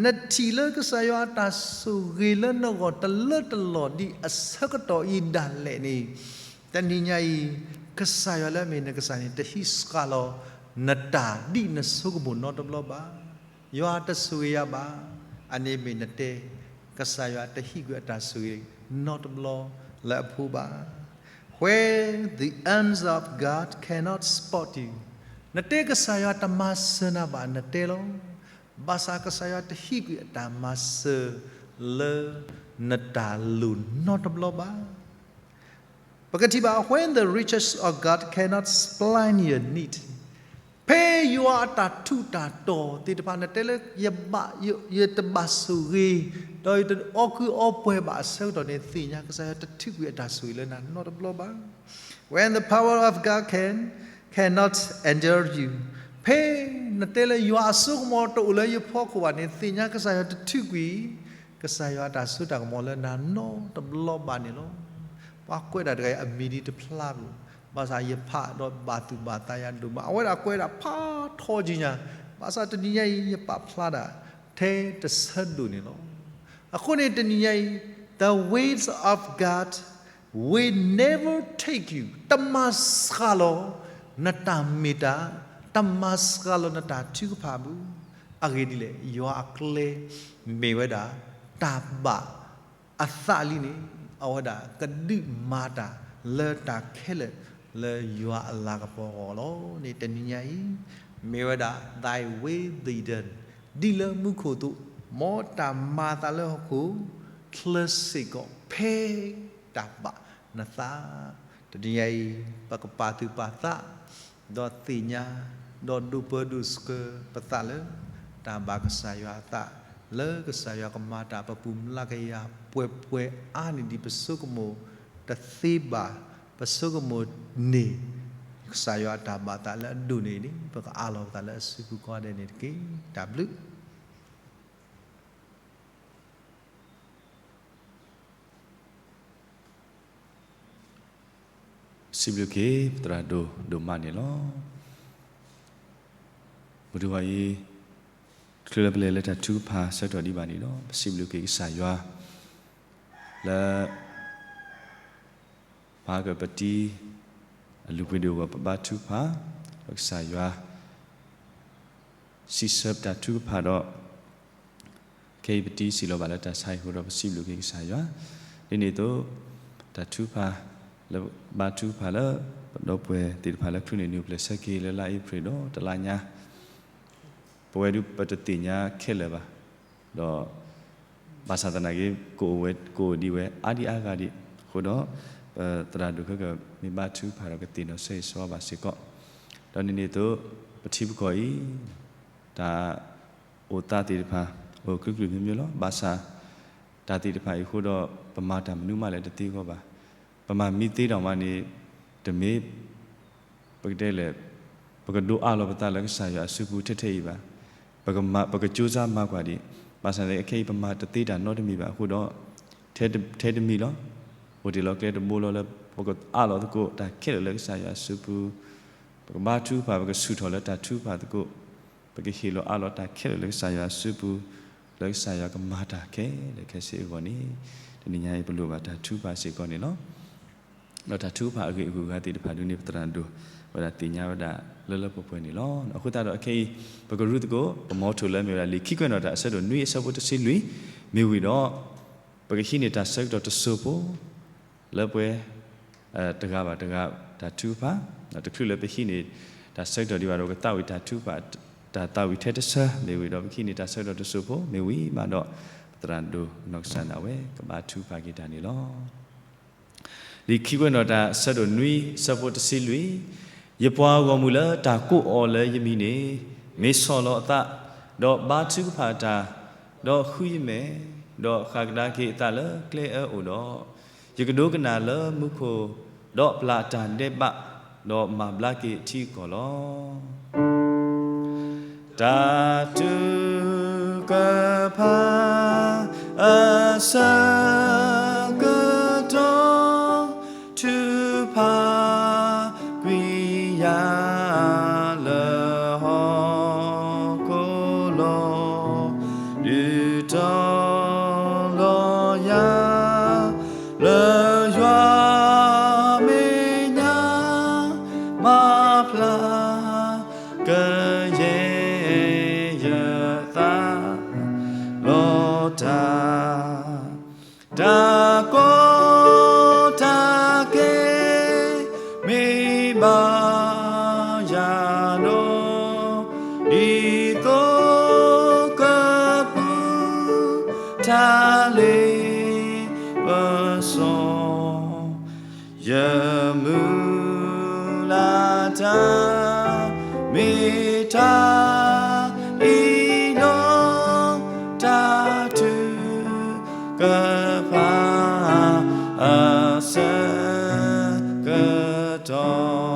နထံၣ်လၢကစၢ်ယွၤအတၢ်ဆိၣ်ဂ့ၤလၢနဂီၢ်တလၢတလီၢ်ဒံးအဆၢကတီၢ်အံၤဒၣ်လဲာ်န့ၣ်, တနံၤညါအံၤ ကစၢ်ယွၤလၢအမ့ၢ်နကစၢ်န့ၣ် တဟံးစှၤလီၤနတၢ်ဒ်နဆိကမိၣ်နီတဘျီဘၣ်. ယွၤတဆိၣ်ဂ့ၤယၤဘၣ်, အန့ၣ်မ့ၢ်နတဲ, ကစၢ်ယွၤတဟံးကွံာ်အတၢ်ဆိၣ်ဂ့ၤနီတဘျီလၢအဖိဘၣ်. Where the hands of God cannot support you နတဲကစၢ်ယွၤတမၤစၢၤနၤဘၣ်နတဲလီၤ. ဘၣ်ဆၣ်ကစၢ်ယွၤတဟံးကွံာ်အတၢ်မၤစၢၤလၢနတၢ်လိၣ်နီတဘျီဘၣ်. ပကထံၣ်ဘၣ် When the riches of God cannot supply your need ဖဲယွၤအတၢ်ထူးတၢ်တီၤသ့ၣ်တဖၣ် နတဲလၢယဘၣ်, ယတဘၣ်ဆိၣ်ဂ့ၤ, ဒီးယတအီၣ်ကုၢ်အီပှဲၤဘၣ်အဆၢကတီၢ်န့ၣ် သ့ၣ်ညါကစၢ်ယွၤတထုးကွံာ်အတၢ်ဆိၣ်ဂ့ၤလၢနၤနီတဘျီဘၣ်. When the power of God can, cannot endure you ဖဲနတဲလၢယွၤအစိကမီၤတအိၣ်လၢယဖီခိၣ်ဘၣ်န့ၣ် သ့ၣ်ညါကစၢ်ယွၤတထုးကွံာ် ကစၢ်ယွၤအတၢ်စိတၢ်ကမီၤလၢနၤနီတဘျီဘၣ်န့ၣ်လီၤ. ပှၤကွဲးတၢ်တဂၤအံၤအမံၤဒ်တဖျါဘၣ်, ဘၣ်ဆၣ်ယဖးဒီးဘၣ်သူၣ်ဘၣ်သးယၤဒိၣ်မး, အဝဲဒၣ်ကွဲးဒၣ်ဖးထီကံညါ, ဘၣ်ဆၣ်တနံၤညါအံၤ ယပာ်ဖျါဒၣ်ထဲတဆၢဒိၣ်န့ၣ်လီၤ. အဃိန့ၣ်တနံၤညါအံၤ the ways of God will never take you တမၤစှၤလီၤနတၢ်မ့ၢ်တၢ်, တမၤစှၤလီၤနတၢ်ထုကဖၣ်ဘၣ်. အဂ့ၢ်ဒ်လဲၣ်, ယွၤအကျဲမ့ၢ်ဝဲဒၣ်တၢ်ဘၣ်အသးလံန့ၣ်, အဝဲဒၣ်ကဒုးမၤတၢ်လၢတၢ်ခဲလၢာ် လၢယွၤအလၤကပီၤအဂီၢ်လီၤန့ၣ် တနံၤညါအံၤ မ့ၢ်ဝဲဒၣ် thy will be done ဒ်လၢမူခိၣ်အသိး, မ်တၢ်မၤအသးလၢဟီၣ်ခိၣ် ချၢစ့ၢ်ကီး ဖဲတၢ်ဘၣ်နသး. တနံၤညါအံၤ ပကပာ်သူၣ်ပာ်သး ဒီးသ့ၣ်ညါ ဒီးဒိးပၢဒိးဆှၢပသးလၢ တၢ်ဘၣ်ကစၢ်ယွၤအသး, လၢကစၢ်ယွၤကမၤတၢ်ပပူၤ မျးကယၤပှဲၤပှဲၤအါန့ၢ်ဒံးပဆိကမိၣ်တသ့ဘၣ်, ပဆိကမိၣ်န့ၢ် ကစၢ်ယွၤအတၢ်ဘၣ်သးလၢအဒိၣ်န့ၢ်ဒံး ပကအးလီၤပသးလၢအစုပူၤကိးဂၤဒဲးန့ၣ်တက့ၢ်. တၢ်ဘျုး ပစံးဘျုးက့ၤ ပသရၣ်ဒိၣ်ဒိၣ်မးန့ၣ်လီၤ. မုၢ်တဂီၤအံၤ တချုးလၢပလဲၤလၢတၢ်ထုကဖၣ်ဆၢကတီၢ်ဒံးဘၣ်န့ၣ်ဒီး ပစံးဘျုးက့ၤကစၢ်ယွၤ လၢ ပဟးကပတံအလုၢ်အပှ့ၤဒိၣ်အဂီၢ် ပဘါထုကဖၣ် ဒီးကစၢ်ယွၤ စံးဆၢပတၢ်ထုကဖၣ်ဒီး ခဲအံၤပတံစံၣ်လီၤဘၣ်လၢတၢ်ဆါဟံၣ်အဃိဒီး ပစံးဘျုးက့ၤကစၢ်ယွၤ. ဒ်န့ၣ်အသိး တၢ်ထုကဖၣ်လၢ ဘါထုကဖၣ်လၢ ပဒီပုၢ်ဝဲၢ်သ့ၣ်တဖၣ်လၢ ချုးန့ၢ်နုာ်ပျဲၢ်ဆၢက့ၤလၢလါအ့ဖြ့ၣ်ဒီးတလါညါ ပဝဲဒၣ်ပတသ့ၣ်ညါခဲလၢာ်ဘၣ်, ဒီး ဘၣ်ဆၣ်သနာ်က့ ကအိၣ်ဝဲ ကအိၣ်ဒံးဝဲ အါဒံအါဂၤဒံးအဃိဒီး ပသရၣ်ဒိၣ်ခဲကမ့ၢ်ဘါထုကဖၣ်ဒီးကသ့ၣ်နီၣ်ဆၢဂ့ၤဆၢဝါဘၣ်စ့ၢ်ကီး, ဒီးဒ်န့ၣ်အသိး ပထံပကီၢ်အံၤ တၢ်အိၣ်သးသ့ၣ်တဖၣ် အိၣ်ကလုာ်ကလုာ်မျိုးမျိုးလီၤ. ဘၣ်ဆၣ် တၢ်သ့ၣ်တဖၣ်အံၤအဃိဒီး ပမၤတၢ်မနုၤမးလဲၣ်တသ့အဂီၢ်ဘၣ်. ပမၤမ့ၢ်သ့ဒၣ်မးန့ၣ် တမ့ၢ် ပကတဲလဲၣ် ပကဒိးအးလီၤပသးလၢကစၢ်ယွၤအစုပူၤထဲထဲအံၤဘၣ်. ပကမၤ ပကကြိုးစားမၤကွၢ်ဒံး, ဘၣ်ဆၣ်သနာ်က့ ခဲအံၤပမၤတသ့တၢ်နီတမံၤဘၣ်အဃိဒီး ထဲတမံၤလီၤ. အိၣ်တ့ၢ်လီၤကျဲတဘိလီၤလၢ ပကအးလီၤသကိးတၢ်ခဲလၢာ်လၢကစၢ်ယွၤအစုပူၤ, ပကဘါထုကဖၣ် ပကဆူၣ်ထီၣ်လၢတၢ်ထုကဖၣ်သကိး, ပကဟ့ၣ်လီၤအးလီၤတၢ်ခဲလၢာ်လၢကစၢ်ယွၤအစုပူၤ, လၢကစၢ်ယွၤကမၤတၢ်ခဲလၢာ်ခဲဆ့အဂီၢ်န့ၣ်, တနံၤညါအံၤပလိၣ်ဘၣ်တၢ်ထုကဖၣ်စ့ၢ်ကီးန့ၣ်လီၤ. ဒီးတၢ်ထုကဖၣ်အဂ့ၢ်အဂုၤအဂၤသ့ၣ်တဖၣ်ဒုန့ၣ် ပသရၣ်ဒိၣ်ဝဲဒၣ်သ့ၣ်ညါဝဲဒၣ်လၢလၢပှဲၤပှဲၤန့ၣ်လီၤ. အဃိသတးဒီးအခဲအံၤ ပကရူသကိး ပမီထိၣ်လၢအမ့ၢ်ဝဲဒၣ် လံာ်ခံကွဲးနီၣ်တၢ်အဆၢဒိၣ်နွံအဆၢဖိတဆံလွံၢ် မ့ၢ်ဝံၤဒီး ပကဟံးန့ၢ်တၢ်ဆၢကတီၢ်တစိၢ်ဖိ လၢပှဲၤ တဂၤဘၣ်တဂၤ တၢ်ထုကဖၣ်, တချုးလၢပဟံးန့ၢ်တၢ်ဆၢကတီၢ်ဒံးဘၣ်ဒီး ပကသးဝံၣ်တၢ်ထုကဖၣ် တၢ်သးဝံၣ်ထဲတဆၢ မ့ၢ်ဝံၤဒီး ပကဟံးန့ၢ်တၢ်ဆၢကတီၢ်တစိၢ်ဖိ မ့ၢ်ဝံၤမးဒီး ပသရၣ်ဒိၣ်အနီၢ်ကစၢ်ဒၣ်ဝဲ ကဘါထုကဖၣ်က့ၤတၢ်န့ၣ်လီၤ. လံာ်ခံကွဲးနီၣ်တၢ်အဆၢဒိၣ်နွံ အဆၢဖိတဆံလွံၢ်, ယပှၤဂီၢ်မုၢ်လၢတၢ်ကိးအီၤလၢယမံၤန့ၣ် မ့ၢ်ဆီၣ်လီၤအသး, ဒီးဘါထုကဖၣ်တၢ်, ဒီးဃုယမဲာ်, ဒီးဃၣ်ကဒါက့ၤအသးလၢကျဲအၢအိၣ်ဒီး, ယကဒိကနၣ်လၢမူခိၣ်, ဒီးပျၢ်တၢ်ဒဲးဘး, ဒီးမၤဘျါက့ၤအထံအကီၢ်လီၤ. တၢ်ထုကဖၣ် အဆၢကတီၢ် ထုကဖၣ်ကွံာ်ယၤ လၢဟီၣ်ခိၣ်လီၤ. ဒုးတီၤလီၤယၤ လၢယွၤမဲာ်ညါ မၤဖျါ ကယဲၢ်ယသးလီၤတၢ်, တၢ်ကီတၢ်ခဲ မ့ၢ်ဘၣ်ယၤဒီး, ဒ်သိးကပူၤ တၢ်လ့ပစီ ယမုၢ်လၢ်တၢ် မ့ၢ်တၢ်အံၤဒီး တၢ်ထုကဖၣ်အဆၢကတီၢ်.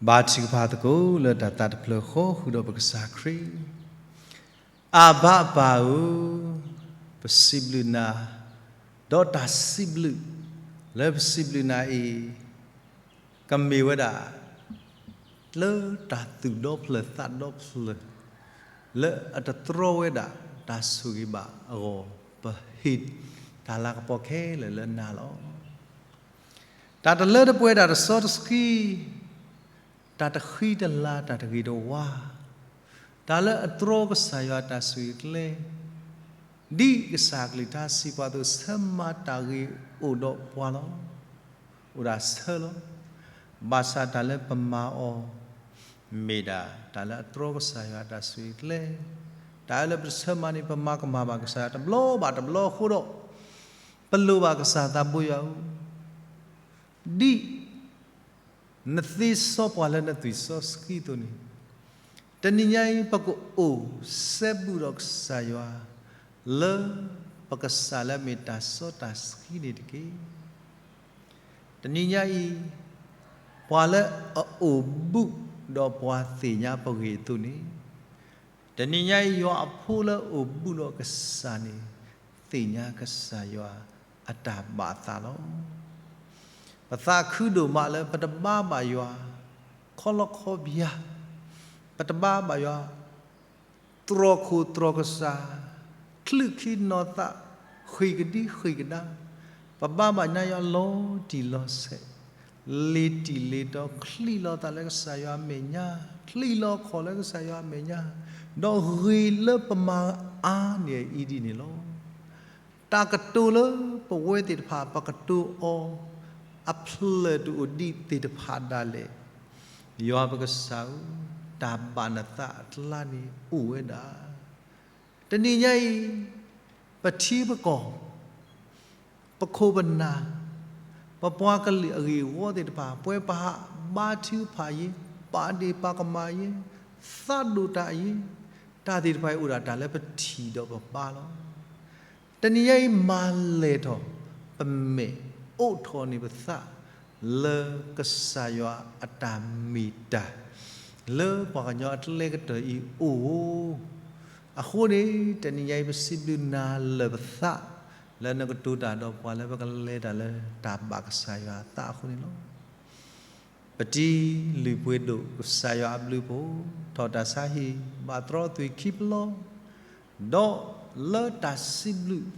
ဘါထုကဖၣ်သကိးလၢတၢ်သးတဖျၢၣ်ဃီ ဃုာ်ဒီးပကစၢ်ခရံာ်. အဘၣ်အပၢ်ဧၢ, ပစံးဘျုးနၤ, ဒီးတၢ်စံးဘျုးလၢပစံးဘျုးနၤအံၤ ကမ့ၢ်ဝဲဒၣ် လၢတၢ်သူၣ်ဒီဖျၢၣ်သးဒီဖျၢၣ် လၢအတတြီဝဲဒၣ်တၢ်ဆိၣ်ဂ့ၤဘၣ်အဂီၢ် ပဟ့ၣ်တၢ်လၤကပီၤခဲလၢာ်လၢနၤလီၤ. တၢ်တလၢတပှဲၤ တၢ်တစီတဆှံ, တၢ်တဃံတလၤ တၢ်တဂ့ၤတဝါ, တၢ်လၢအတြီကစၢ်ယွၤတၢ်ဆိၣ်ဂ့ၤကျဲ, ဒ်ကစၢ်ကလုၢ်ကထါစံးပှၤအသိး ဆၢမၤတၢ်ဂ့ၤအိၣ်ဒီးပှၤလီၤ. အိၣ်ဒၣ်ဆၢလီၤ. ဘၣ်ဆၣ်တၢ်လၢပမၤအီၤ မ့ၢ်ဒၣ်တၢ်လၢအတြီကစၢ်ယွၤတၢ်ဆိၣ်ဂ့ၤကျဲ, တၢ်လၢပတဆၢမၤန့ၣ် ပမၤကမၣ်ဘၣ်ကစၢ်ယွၤတဘျီဘၣ်တဘျီအဃိဒီး ပလိၣ်ဘၣ်ကစၢ်သးဘိယွၤဧၢ, ဒ် နသ့စီပှၤလၢနသွံၣ်စီဆှံအသိးန့ၣ်, တနံၤညါအံၤ ပကအိၣ်စဲဘူးဒီးကစၢ်ယွၤ လၢပကစၢ်လၢအမ့ၢ်တၢ်စီတၢ်ဆှံန့ၣ်တက့ၢ်. တနံၤညါအံၤ ပှၤလၢအအိၣ်ဘူးဒီးပှၤသ့ၣ်ညါပဂ့ၢ်အသိးန့ၣ်, တနံၤညါအံၤ ယွၤအဖိလၢအအိၣ်ဘူးဒီးကစၢ်န့ၣ် သ့ၣ်ညါကစၢ်ယွၤအတၢ်ဘၣ်အသးလီၤ. ပသးခုဒိၣ်မးလၢပတဘါဘၣ်ယွၤ ခီလီခီပယၤ, ပတဘါဘၣ်ယွၤ တြီခိၣ်တြီကစၢ်, ချုးခံနီၤသး, ဃ့ၢ်ကဒံဃ့ၢ်ကဒါ, ပဘါဘၣ်နၤယွၤလီၤတံၢ်လီၤဆဲး, လ့ၤတံၢ်လ့ၤတီ ချံးလီၤသးလၢကစၢ်ယွၤအမဲာ်ညါ, ချံးလီၤခီၣ်လၢကစၢ်ယွၤအမဲာ်ညါ, ဒီးဂ့ၤလၢပမၤအါန့ၢ်အံၤဒ်န့ၣ်လီၤ. တၢ်ကတိၤလၢပဝဲသ့ၣ်တဖၣ် ပကတိၤအီၤ အဖျၢၣ်တအိၣ်ဒံးသ့ၣ်တဖၣ်ဒၣ်လဲာ်, ယွၤပကစၢ်ဧၢ, တၢ်ဘၣ်နသးအကျါန့ၣ်အိၣ်ဝဲဒၣ်. တနံၤညါအံၤ ပထံပကီၢ် ပခိၣ်ပနၢ်, ပပှၤကလုာ်အဂ့ၢ်အဝီသ့ၣ်တဖၣ်, ပဝဲပဟးဘါထုကဖၣ်အံၤ, ပာ်ဒ့ၣ်ပာ်ကမၣ်အံၤ, သးဒိၣ်တၢ်အံၤ, တၢ်သ့ၣ်တဖၣ်အံၤအိၣ်ဒၣ်တၢ်လၢပထံၣ်ဒီးပဘါလီၤ. တနံၤညါအံၤ မၤလဲၢ်ထီၣ်ပမဲာ်, အိးထီၣ်န့ၢ်ပသး လၢကစၢ်ယွၤအတၢ်မ့ၢ်တၢ် လၢပှၤကညီအကျဲကတၢၢ်အံၤအိၣ်ဧိၤ. အဃိန့ၣ် တနံၤညါအံၤ ပစံးဘျုးနၤလၢပသး လၢနကတိၤတၢ်ဒီးပှၤလၢပကလဲၤတၢ်လၢတၢ်ဘၣ်ကစၢ်ယွၤအသးအဃိန့ၣ်လီၤ. ပတံၤလုၢ်ပှ့ၤဒိၣ်ကစၢ်ယွၤအဘျုးအဖှိၣ်, ထီၣ်တၢ်ဆါဟံၣ် ဘၣ်တြီသွံၣ်ခံပလီ, ဒီးလၢတၢ်စံးဘျုး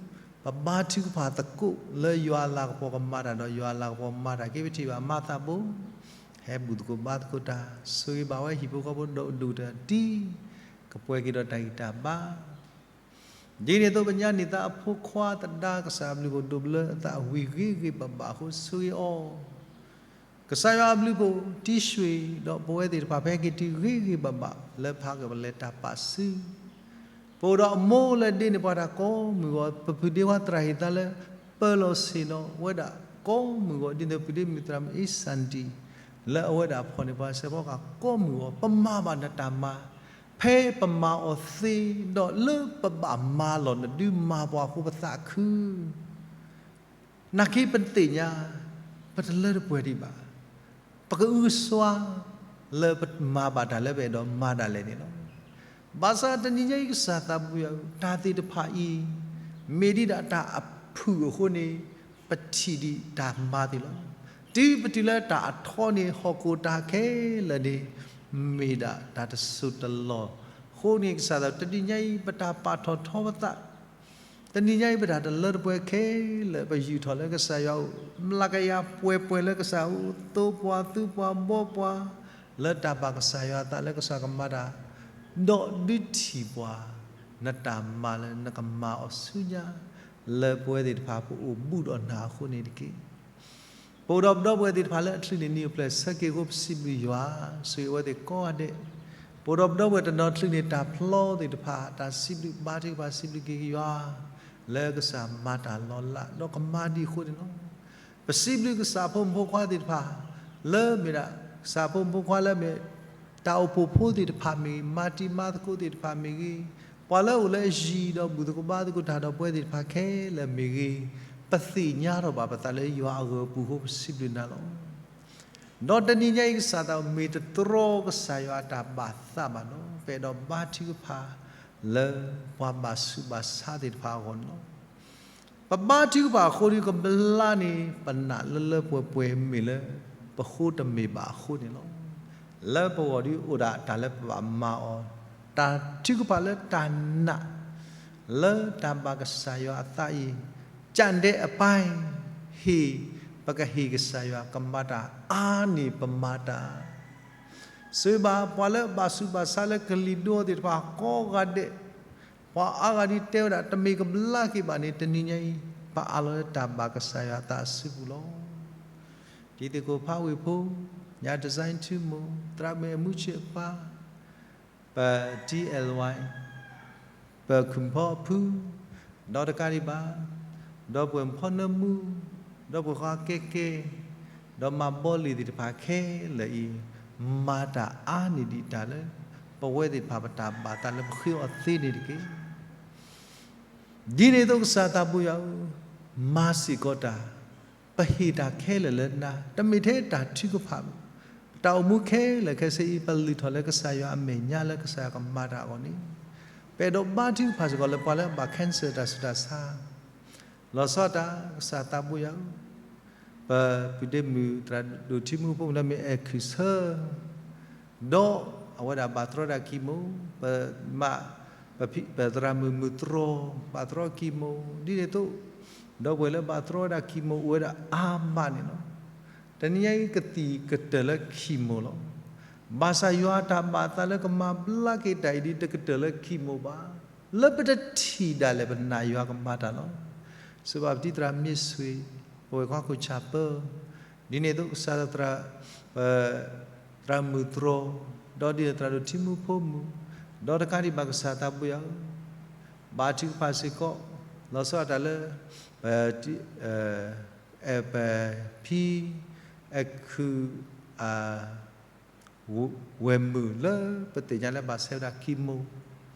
ပဘါထုကဖၣ်သကိးလၢယွၤအလၤကပီၤကမၤတၢ်ဒီး ယွၤအလၤကပီၤမၤတၢ်က့ၤ ပထံၣ်ဘၣ်မၤသးဘိ, ဟဲဘူၣ်သကိးဘါသကိးတၢ်, ဆိၣ်ဂ့ၤဘၣ်ဝဲဟံၣ်ဖိဃီဖိဒီးဒိၣ်တၢ်တံၢ်, ကပှဲၤက့ၤဒီးတၢ်ဂံၢ်တၢ်ဘါ ဒ်န့ၣ်အသိး ပညါန့ၢ်သးအဖိခွါသဒါ ကစၢ်အဘျုးအဖှိၣ်ဒိးဘျၢအသးဝံၤဂ့ၤဂ့ၤဘၣ်ဘၣ်အဃိ ဆိၣ်ဂ့ၤအီၤ. ကစၢ်ယွၤအဘျုးအဖှိၣ်တံၢ်ဆှ့ၣ်ဒီးပဝဲသ့ၣ်တဖၣ် ပဟဲက့ၤတုၤဂ့ၤဂ့ၤဘၣ်ဘၣ် လၢပဟးကပလဲၤတၢ်ပာ်စု ပအိၣ်ဒီးအမိၢ်လၢဒ့န့ၢ်ပှၤတၢ်ကိးမုၢ်ဂီၢ်, ပပုၢ်ဒ့ဝဲသရၣ်ဟ့ၣ်သးလၢ ပၢလီၤဆ့ၣ်နီၤဝဲဒၣ်ကိးမုၢ်ဂီၢ်, ဒ်သိးပုၢ်ဒ့မုၣ်သရၣ်မုၣ်အ့စၣ်ဒံၣ် လၢအဝဲဒၣ်ဖီၣ်န့ၢ်ပှၤစဲးဖီကဟၣ်ကိးမုၢ်ဂီၢ်, ပမၤဘၣ်နတၢ်မၤ, ဖဲပမၤအီၤသ့ဒီး လၢပဘၣ်မၤလီၤနဒုးမၤပှၤအဃိ ပသးခု နာ်က့ပသ့ၣ်ညါ ပတလၢတပှဲၤဒံးဘၣ်. ပကအုကစွါ လၢပမၤဘၣ်တၢ်လၢပအဲၣ်ဒိးမၤဒၣ်လဲာ်န့ၣ်လီၤ. ဘၣ်ဆၣ်တနံၤညါအံၤ ကစၢ်သးဘိယွၤဧၢ, တၢ်သ့ၣ်တဖၣ်အံၤ မ့ၢ်ဒ်ဒၣ်တၢ်အဖုၣ်အဃိန့ၣ် ပထံၣ်ဒံးတၢ်မၤသ့ၣ်လီၤ. တုၤပတုၤလၢတၢ်အထီန့ၣ် ဟီၣ်ခိၣ်တၢ်ခဲလၢာ်န့ၣ် မ့ၢ်ဒၣ်တၢ်တစိၢ်တလီၢ်အဃိန့ၣ် ကစၢ်သး တနံၤညါအံၤ ပတၢ်ပာ်ထီၣ်ထီပသး တနံၤညါအံၤ ပတၢ်တလၢတပှဲၤခဲလၢာ် ပယူာ်ထီၣ်လၢကစၢ်ယွၤအအိၣ်, မျးကယၤပှဲၤပှဲၤလၢကစၢ်အအိၣ်, သိပှၤသုပှၤဘှီပှၤ လၢတၢ်ဘၣ်ကစၢ်ယွၤအသးလၢကစၢ်ကမၤတၢ်, ဒီးဒုးထံၣ်ပှၤ နတၢ်မၤလၢနကမၤအီၤဆူညါ, လၢပဝဲသ့ၣ်တဖၣ်ပအိၣ်ဘူးဒီးနၤအဃိန့ၣ်တက့ၢ်. ပအိၣ်ဒီးပဒီပုၢ်ဝဲၢ်သ့ၣ်တဖၣ်လၢအချုးန့ၢ်နံၣ်အိၣ်ဖျဲၣ်ဆၢက့ၤအဃိ ပစံးဘျုးယွၤ, ဆိၣ်ဂ့ၤအဝဲသ့ၣ်ကိးဂၤဒဲး. ပအိၣ်ဒီးပဒီပုၢ်ဝဲၢ်တနီၤချုးန့ၢ်တၢ်ဖျီသ့ၣ်တဖၣ် တၢ်စံးဘျုးဘါထုကဖၣ်စံးဘျုးက့ၤယွၤ လၢကစၢ်မၤတၢ်လီၤလး ဒီးကမၤဒံးအဃိန့ၣ်လီၤ. ပစံးဘျုးကစၢ်ဖိမုၣ်ဖိခွါသ့ၣ်တဖၣ် လၢမ့ၢ်ဒၣ် ကစၢ်ဖိမုၣ်ဖိခွါလၢမ့ၢ် တၢ်အိၣ်ဖှိၣ်ဖိသ့ၣ်တဖၣ်မ့ၢ်ဂ့ၤ, မၤတံၤမၤသကိးသ့ၣ်တဖၣ်မ့ၢ်ဂ့ၤ, ပှၤလၢအိၣ်လၢအယံၤဒီးဘူၣ်သကိးဘါသကိးတၢ်ဒီးပဝဲသ့ၣ်တဖၣ်ခဲလၢာ်မ့ၢ်ဂ့ၤ, ပသ့ၣ်ညါထီၣ်ဘၣ်ပသးလၢယွၤအဂၢၢ်အပူၤအဃိ ပစံးဘျုးနၤလီၤ. ဒီးတနံၤညါအံၤ ကစၢ်သးမ့ၢ်တတြီကစၢ်ယွၤအတၢ်ဘၣ်သးဘၣ်ဒီး ပအဲၣ်ဒိးဘါထုကဖၣ်လၢပှၤဘၣ်ဆူးဘၣ်ဆါသ့ၣ်တဖၣ်အဂီၢ်န့ၣ်လီၤ. ပဘါထုကဖၣ်အဃိဒီး ကဘျါန့ၢ်ပနးလၢလၢပှဲၤပှဲၤ မ့ၢ်လၢပဃိတမ့ၢ်ဘၣ်အဃိန့ၣ်လီၤ. လၢပဂီၢ်ဒီးအိၣ်ဒၣ်တၢ်လၢပဘၣ်မၤအီၤ, တၢ်ထုကဖၣ်လၢတၢ်နာ် လၢတၢ်ဘၣ်ကစၢ်ယွၤအသးအံၤ, ကၠၣ်ဒဲးအပၢ်, ဟ့ၣ်, ပကဟ့ၣ်ကစၢ်ယွၤကမၤတၢ်အါန့ၢ်ပမၤတၢ် ဆိၣ်ဂ့ၤဘၣ်ပှၤလၢဘၣ်ဆူးဘၣ်ဆါလၢကလံၤဒိသ့ၣ်တဖၣ်ကိးဂၤဒဲး, ပှၤအါဂၤဒ်တဲဝဲဒၣ် တမ့ၢ်ကဘျါက့ၤဘၣ်န့ၣ် တနံၤညါအံၤ ပအးလီၤလၢတၢ်ဘၣ်ကစၢ်ယွၤအသးအစုပူၤလီၤ. တံၤသကိးဖးဝ့ၢ်ဖိ, ညၣ်တစဲထူမိၢ်, သရၣ်မုၣ်အမူဆံးအပၢ်, ပ တီအဲလ်ဝဲ ပခုၣ်ဖီအဖု, ဒီးတကးဒံးဘၣ်, ဒီပုၢ်ဝဲၢ်ဖီနၢမူ, ဒီပုၢ်ဝဲၢ်ဃီကဲကဲ, ဒီးမၤဘီလ့ၤသ့ၣ်တဖၣ်ခဲလၢာ်အံၤ, မၤတၢ်အါန့ၢ်ဒံးတၢ်လၢ ပဝဲသ့ၣ်တဖၣ်ပတၢ်ဘၣ်သးလၢပဃ့အီၤသ့န့ၣ်တက့ၢ်. ဒ်န့ၣ်အသိးကစၢ်သးဘိယွၤဧၢ, မၤစ့ၢ်ကီးတၢ်, ပဟ့ၣ်တၢ်ခဲလၢာ်လၢနၤ, တမ့ၢ်ထဲတၢ်ထုကဖၣ်ဘၣ်, ပတၢ်အိၣ်မူခဲလၢာ်ခဲဆ့အံၤ ပလုၢ်ထီၣ်လၢကစၢ်ယွၤအမဲာ်ညါလၢကစၢ်ယွၤကမၤတၢ်အဂီၢ်န့ၣ်, ပအဲၣ်ဒိးဘါထုကဖၣ်စ့ၢ်ကီးလၢပှၤလၢအဘၣ် cancer တၢ်ဆူးတၢ်ဆါ လီၤဆီဒၣ်တၢ် ကစၢ်သးဘိယွၤဧၢ, ပပုၢ်ဒ့မုၣ်သရၣ်ဒိၣ်ထံမူဖိမုၣ်လၢမ့ၢ်အဲၣ်ခုၣ်ဆၢ, ဒီးအဝဲဒၣ်ဘၣ်တြီဒၣ် chemo, ပမါ, ပဖံ, ပသရၣ်မုၣ်မုၢ်တြီ, ဘၣ်တြီ chemo, ဒ်န့ၣ်အသိး, ဒီပုၢ်ဝဲၢ်လၢဘၣ်တြီဝဲဒၣ် chemo အိၣ်ဝဲဒၣ်အါမးန့ၣ်လီၤ. တနံၤညါအံၤကသံၣ်ကတၢၢ်လၢ chemo လီၤ. ဘၣ်ဆၣ်ယွၤအတၢ်ဘၣ်သးလၢကမၤဘျါက့ၤတၢ်အံၤဒ်တကတၢၢ်လၢ chemo ဘၣ်, လၢပတထံၣ်ဒၣ်လဲာ်ပနာ်ယွၤကမၤတၢ်လီၤ. ဆိၣ်ဂ့ၤဘၣ်ပတံၤသရၣ်မ့ၢ်ဆွ့ၣ်, ပဝဲၢ်ခွါခိၣ်ဆၣ်ပၢ, ဒ်န့ၣ်အသိးကစၢ်သရၣ်, ပ, သရၣ်မုၣ်တြီ, ဒီးဒ်န့ၣ်သရၣ်ဒိၣ်ထံမူဖိမုၣ်, ဒီးတကးဒံးဘၣ်ကစၢ်သးဘိယွၤဧၢ, ဘါထုကဖၣ်စ့ၢ်ကီး, လီၤဆီဒၣ်တၢ်လၢ, ပ, အဲၣ်ပဖံ, အဲၣ်ခုၣ်, အ ဝဲၢ်မုၣ်လၢပသ့ၣ်ညါလၢဘၣ်ဆဲးဝဲဒၣ် chemo,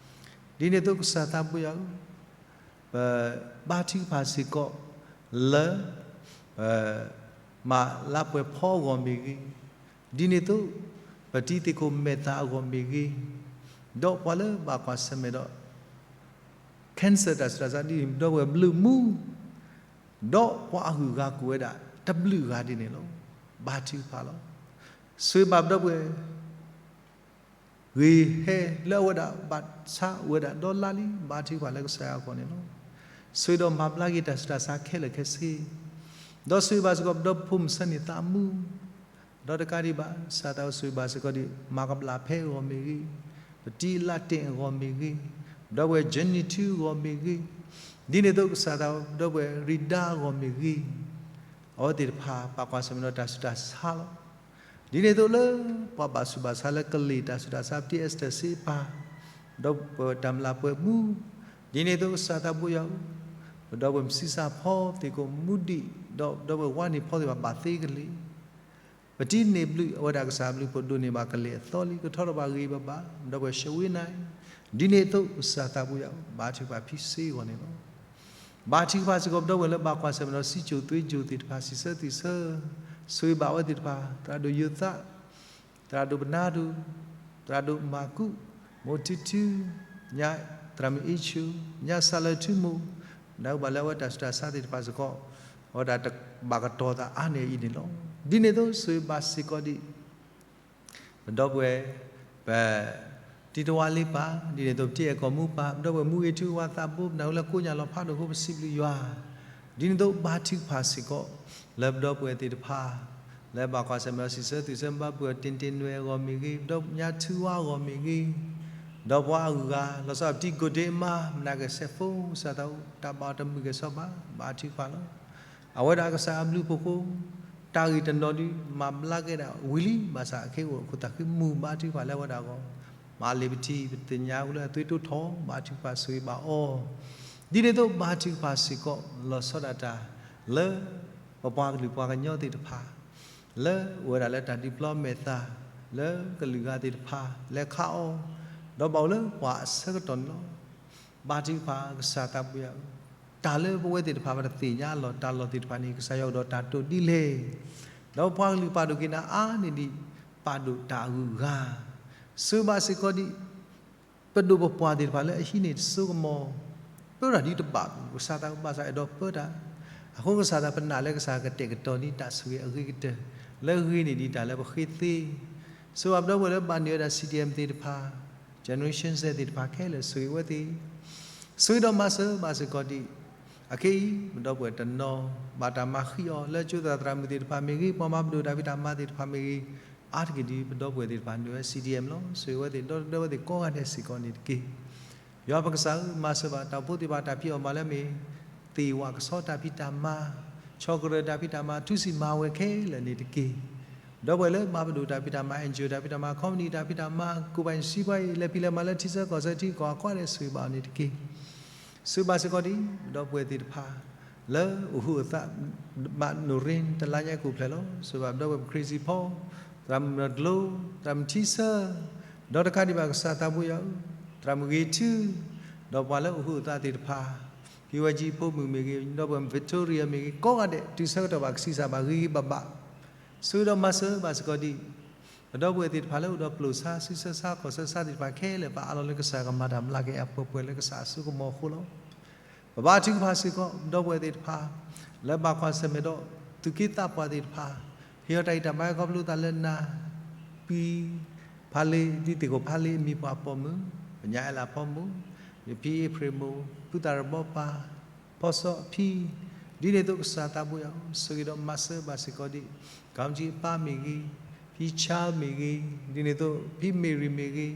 ဒ်န့ၣ်အသိးကစၢ်သးဘိယွၤဧၢ, ပဘါထုကဖၣ်စ့ၢ်ကီးလၢ ပ, မၤလါပှဲၤဖီအဂီၢ်မ့ၢ်ဂ့ၤ, ဒ်န့ၣ်အသိး ပတံၤသကိးမဲာ်သၣ်အဂီၢ်မ့ၢ်ဂ့ၤ, ဒီးပှၤလၢဘၣ်ကွၢ်ဆၢၣ်မဲာ်ဒီး cancer တၢ်ဆူးတၢ်ဆါ ဒ်န့ၣ်ဒီပုၢ်ဝဲၢ်ဘျုးမူ ဒီးပှၤအဂုၤအဂၤကိးဝဲဒၣ် တဘျုးဂၤဒ်န့ၣ်လီၤ. ဘါထုကဖၣ်လီၤ. ဆိၣ်ဂ့ၤဘၣ်ပဒီပုၢ်ဝဲၢ် ဂ့ၤဟဲလၢအဝဲဒၣ်ဘၣ်ဆါအိၣ်ဝဲဒၣ်ဒီလါလံ ဘါထုကဖၣ်လၢကစၢ်ယွၤအဂီၢ်န့ၣ်လီၤ. ဆိၣ်ဂ့ၤဒီးမၤဘျါက့ၤတၢ်ဆူးတၢ်ဆါခဲလၢာ်ခဲဆ့, ဒီးဆိၣ်ဂ့ၤဘၣ်စ့ၢ်ကီးပဒီဖိမုၣ်ဆၢန့ၣ်သးမူ ဒီးတကးဒံးဘၣ် ကစၢ်သးအိၣ်ဆိၣ်ဂ့ၤဘၣ်စ့ၢ်ကီးဒ် မၤကဘျၣ်ဖဲအဂီၢ်မ့ၢ်ဂ့ၤ, ပတံၤလၢတ့ၢ်အဂီၢ်မ့ၢ်ဂ့ၤ, ပဒီပုၢ်ဝဲၢ် journey ထူအဂီၢ်မ့ၢ်ဂ့ၤ, ဒ်န့ၣ်အသိးကစၢ်သးအိၣ် ပဒီပုၢ်ဝဲၢ်ရံဒါအဂီၢ်မ့ၢ်ဂ့ၤ, အဝဲသ့ၣ်တဖၣ်ဘၣ်ကွၢ်ဆၢၣ်မဲာ်ဒီးတၢ်ဆူးတၢ်ဆါလီၤ. ဒ်န့ၣ်အသိးလၢ ပှၤဘၣ်ဆူးဘၣ်ဆါလၢကလ့ၢ်တၢ်ဆူးတၢ်ဆါ ပတံၤ Esther စ့ပၢ်, ဒီးပတၢ်မျၢ်ပှဲၤမူ, ဒ်န့ၣ်အသိးကစၢ်သးဘိယွၤဧၢ, ပဒီပုၢ်ဝဲၢ်မုၢ်ဆံးစၢ်ဖီသ့ၣ်ကိးမူဒံး, ဒီးပဒီပုၢ်ဝဲၢ်ဝါန့ၢ်ဖီသ့ၣ်တဖၣ်ဘၣ်သ့ကလ့ၢ် ပတံၤန့ၢ်ဘျုးအဝဲဒၣ်ကစၢ်ဘျုးဖှိၣ်ဒိၣ်န့ၢ်ဘၣ်ကလ့ၢ်အသီလံ ကထီထီၣ်ဘၣ်ဂ့ၤဘၣ်ဘၣ် ဒီပုၢ်ဝဲၢ် ရှဝ့နၢ်, ဒ်န့ၣ်အသိးကစၢ်သးဘိယွၤဧၢ ဘါထုကဖၣ်ဖံစ့အဂီၢ်န့ၣ်လီၤ. ဘါထုကဖၣ်စ့ၢ်ကီးပဒီပုၢ်ဝဲၢ်လၢဘၣ်ကွၢ်ဆၢၣ်မဲာ်ဒီးစံၣ်စိၤသွ့စိၤသ့ၣ်တဖၣ် စံးဆၢသ့ၣ်ဆၢ, ဆိၣ်ဂ့ၤဘၣ်အဝဲသ့ၣ်တဖၣ် သရၣ်ဒိၣ်ယိၤသး, သရၣ်ဒိၣ်ပနါဒိၣ်, သရၣ်ဒိၣ်မၤကူး, မိၢ်ထူထူ, ညါသရၣ်မုၣ်အ့ဆူ, ညါစၢ်လၢထူမိၢ်, နၢ်ဟူဘၣ်လၢအဝဲတၢ်ဆူးတၢ်ဆါသ့ၣ်တဖၣ်စ့ၢ်ကီး အဝဲဒၣ်တဘၣ်ကတီၤသးအါန့ၢ်အံၤန့ၣ်လီၤ. ဒ်န့ၣ်အသိးဆိၣ်ဂ့ၤဘၣ်စ့ၢ်ကီးဒ် ပဒီပုၢ်ဝဲၢ်, ပတံၤတဝါလ့ပၢ်, ဒ်န့ၣ်အသိးပတံၤအဲၣ်ကီၢ်မူပၢ်, ပဒီပုၢ်ဝဲၢ်မူဂ့ၤထူဝါသးဘိ ပနၢ်ဟူလၢကိးညါလီၤဖးဒိၣ်အဃိပစံးဘျုးယွၤ, ဒ်န့ၣ်အသိးဘါထုကဖၣ်စ့ၢ်ကီး လၢပဒီပုၢ်ဝဲၢ်သ့ၣ်တဖၣ် လၢဘၣ်ကွၢ်ဆၢၣ်မဲာ်ဒီးစံးဆၢသ့ၣ်ဆၢ ဘၣ်ပုၢ်ဝဲၢ်တ့ၢ်တ့ၢ်နွဲၣ်အဂီၢ်မ့ၢ်ဂ့ၤ, ပဒီပုၢ်ဝဲၢ်ညါထူဝါအဂီၢ်မ့ၢ်ဂ့ၤ, ဒီးပှၤအဂုၤအဂၤ လီၤဆီဒၣ်ပတံၤကိၢ်ဒ့မါ မနၤက့ၤစဲးဖိ ကစၢ်သးအိၣ် တၢ်ဘၣ်အီၤတမုာ်က့ၤစီဘၣ် ဘါထုကဖၣ်လီၤ. အဝဲဒၣ်ကစၢ်အဘျုးအဖှိၣ်အဃိ တၢ်ဂ့ၢ်တနီၤဒုး မၤဘျါကဲဒၣ်ဝံၤလံ ဘၣ်ဆၣ်အခဲအံၤအိၣ်ခိၣ်သၣ်ဃံမူၢ် ဘါထုကဖၣ်လၢအဝဲဒၣ်အဂီၢ်, မၤလ့ၤပထံ ပသ့ၣ်ညါဝံၤလၢအသွံၣ်တိၢ်ထီၣ် ဘါထုကဖၣ်ဆိၣ်ဂ့ၤဘၣ်အီၤ, ဒ်န့ၣ်အသိးဘါထုကဖၣ်စ့ၢ်ကီး လီၤဆီဒၣ်တၢ် လၢပပှၤကလုာ်ပှၤကညီသ့ၣ်တဖၣ် လၢအိၣ်ဝဲဒၣ်လၢတၢ်ဒုးပျီမဲာ်သၣ် လၢကလုာ်ဂၤသ့ၣ်တဖၣ် လဲၤခးအီၤ, ဒီးဘၣ်အိၣ်လၢပှၤအဆၢကတီၢ်န့ၣ်လီၤ. ဘါထုကဖၣ်ကစၢ်သးဘိယွၤဧၢ, တၢ်လၢပဝဲသ့ၣ်တဖၣ်ပတသ့ၣ်ညါအလီၢ်တၢ်လီၢ်သ့ၣ်တဖၣ်န့ၣ် ကစၢ်ယွၤအိၣ်ဒီးတၢ်တိာ်ဒ်လဲၣ်, ဒီးပပှၤကလုာ်ပာ်ဒိၣ်က့ၤနၤအါန့ၢ်ဒံး ပာ်ဒိၣ်တၢ်အဂုၤအဂၤ, ဆိၣ်ဂ့ၤဘၣ်စ့ၢ်ကီးဒံး ပဒိၣ်ပပှၢ်သ့ၣ်တဖၣ်လၢအဟံးန့ၢ်တစိကမီၤ, ပၢတၢ်ဒ်တဘၣ် ကစၢ်သးဘၣ်ဆၣ်အဲၣ်ဒိးပၢတၢ်, အဃိကစၢ်သးပနာ်လၢကစၢ်ကတဲာ်ကတီၤန့ၢ်တၢ်ဆိၣ်ဂ့ၤအဂ့ၤကတၢၢ် လၢဂ့ၤန့ၢ်ဒံးတၢ်လၢပဃ့သ့, ဆိၣ်ဂ့ၤဘၣ်ပဒီပုၢ်ဝဲၢ်လၢဘၣ်နုာ်ဝဲဒၣ် CDM သ့ၣ်တဖၣ်, Generation Z သ့ၣ်တဖၣ်ခဲလၢာ် ဆိၣ်ဂ့ၤဝဲသ့ၣ် ဆိၣ်ဂ့ၤဒီးမၤစၢၤဘၣ်စ့ၢ်ကီးဒံး, အခဲအံၤ ပဒီပုၢ်ဝဲၢ်တနီၤ ဘၣ်တၢ်မၤဃံးအီၤလၢကၠိသရၣ်သရၣ်မုၣ်သ့ၣ်တဖၣ်မ့ၢ်ဂ့ၤ, ပှၤမၤပဒိၣ်တၢ်ဖံးတၢ်မၤသ့ၣ်တဖၣ်မ့ၢ်ဂ့ၤ, အါတက့ၢ်ဒ်ပဒီပုၢ်ဝဲၢ်သ့ၣ်တဖၣ်နုာ်ဝဲ CDM လီၤ. ဆိၣ်ဂ့ၤဝဲသ့ၣ် ဒီပုၢ်ဝဲၢ်သ့ၣ်ကိးဂၤဒဲးစ့ၢ်ကီးန့ၣ်တက့ၢ်. ယွၤပကစၢ်ဧၢ, မၤစၢၤဘၣ်တၢ်အိၣ်ဖှိၣ်သ့ၣ်တဖၣ်တၢ်ဖံးအီၣ်မၤလၢအမ့ၢ် သ့ၣ်ဝဲကဆီတၢ်ဖံးတၢ်မၤ, ဆီၣ်ကရၢၢ်တၢ်ဖံးတၢ်မၤ ထူစံးမၤဝဲခဲလၢာ်န့ၣ်တက့ၢ်. ဒီပုၢ်ဝဲၢ်လၢမၤပဒိၣ်တၢ်ဖံးတၢ်မၤ, NGO တၢ်ဖံးတၢ်မၤ, ခီပနံၣ်တၢ်ဖံးတၢ်မၤ, ကိးပၤစံပှၤအံၤ လဲၤဖံးလဲၤမၤလၢထံဆၢကီၢ်ဆၢထံကီၢ်အကိးဂၤဒဲး ဆိၣ်ဂ့ၤဘၣ်အီၤန့ၣ်တက့ၢ်. ဆိၣ်ဂ့ၤဘၣ်စ့ၢ်ကီးဒံး ပဒီပုၢ်ဝဲၢ်သ့ၣ်တဖၣ် လၢအိၣ်ဟုၣ်အသး ဘၣ်နိၣ်ရ့ တလါညါကိးဖျၢၣ်လီၤ. ဆိၣ်ဂ့ၤဘၣ်ပဒီပုၢ်ဝဲၢ် ပ Crazy Paul, သရၣ်မုၣ်နီၢ်ကျိ, သရၣ်မုၣ်ထံဆၢ, ဒီးတကးဒံးဘၣ်ကစၢ်သးဘိယွၤဧၢ, သရၣ်မုၣ်ဂ့ၤထူ, ဒီးပှၤလၢအိၣ်ဟုၣ်အသးသ့ၣ်တဖၣ်, ဖံဝဲကၠံဖိမုၣ်မ့ၢ်ဂ့ၤ, ဒီပုၢ်ဝဲၢ် Victoria မ့ၢ်ဂ့ၤ, ကိးဂၤဒဲး တုၤဆၢကတီၢ်ဘၣ်ကဆံးစၢ်ဘၣ်ဂ့ၤဂ့ၤဘၣ်ဘၣ် ဆိၣ်ဂ့ၤဒီးမၤစၢၤဘၣ်စ့ၢ်ကီးဒံး ပဒီပုၢ်ဝဲၢ်သ့ၣ်တဖၣ်လၢအိၣ်ဒီးပျိာ်ဆါ စုဆၢဆါ ခီၣ်ဆၢဆါသ့ၣ်တဖၣ်ခဲလၢာ် ပအးလီၤလၢကစၢ်ကမၤတၢ်မျးက့ၤအပှဲၤပှဲၤလၢကစၢ်အစိကမီၤအဃိလီၤ. ပဘါထုကဖၣ်စ့ၢ်ကီး ပဒီပုၢ်ဝဲၢ်သ့ၣ်တဖၣ် လၢဘၣ်ကွၢ်ဆၢၣ်မဲာ်ဒီး သူၣ်က့သးပှၢ်သ့ၣ်တဖၣ်, ဟ့ၣ်အီၤတၢ်ဂံၢ်တၢ်ဘါခီဖျိသးလၢနၤ, ပံၤဖးလ့, ဒ်သ့ၣ်ခိၣ်ဖးလ့အမံၤပှၢ်ပိာ်မုၣ်, ပညါအဲလးဖီမုၣ်, ယဖံအ့ဖြ့ၣ်မိၢ်, ဖုသၣ်ရဘီပၢ်, ဖီစီအဖံ, ဒ်န့ၣ်အသိးကစၢ်သးဘိယွၤဧၢ, ဆိၣ်ဂ့ၤဒီးမၤစၢၤဘၣ်စ့ၢ်ကီးဒံး ကီမတံအပၢ်မ့ၢ်ဂ့ၤ, ဖံဆါမ့ၢ်ဂ့ၤ, ဒ်န့ၣ်အသိး ဖံမ့ၢ်ရံၤမ့ၢ်ဂ့ၤ,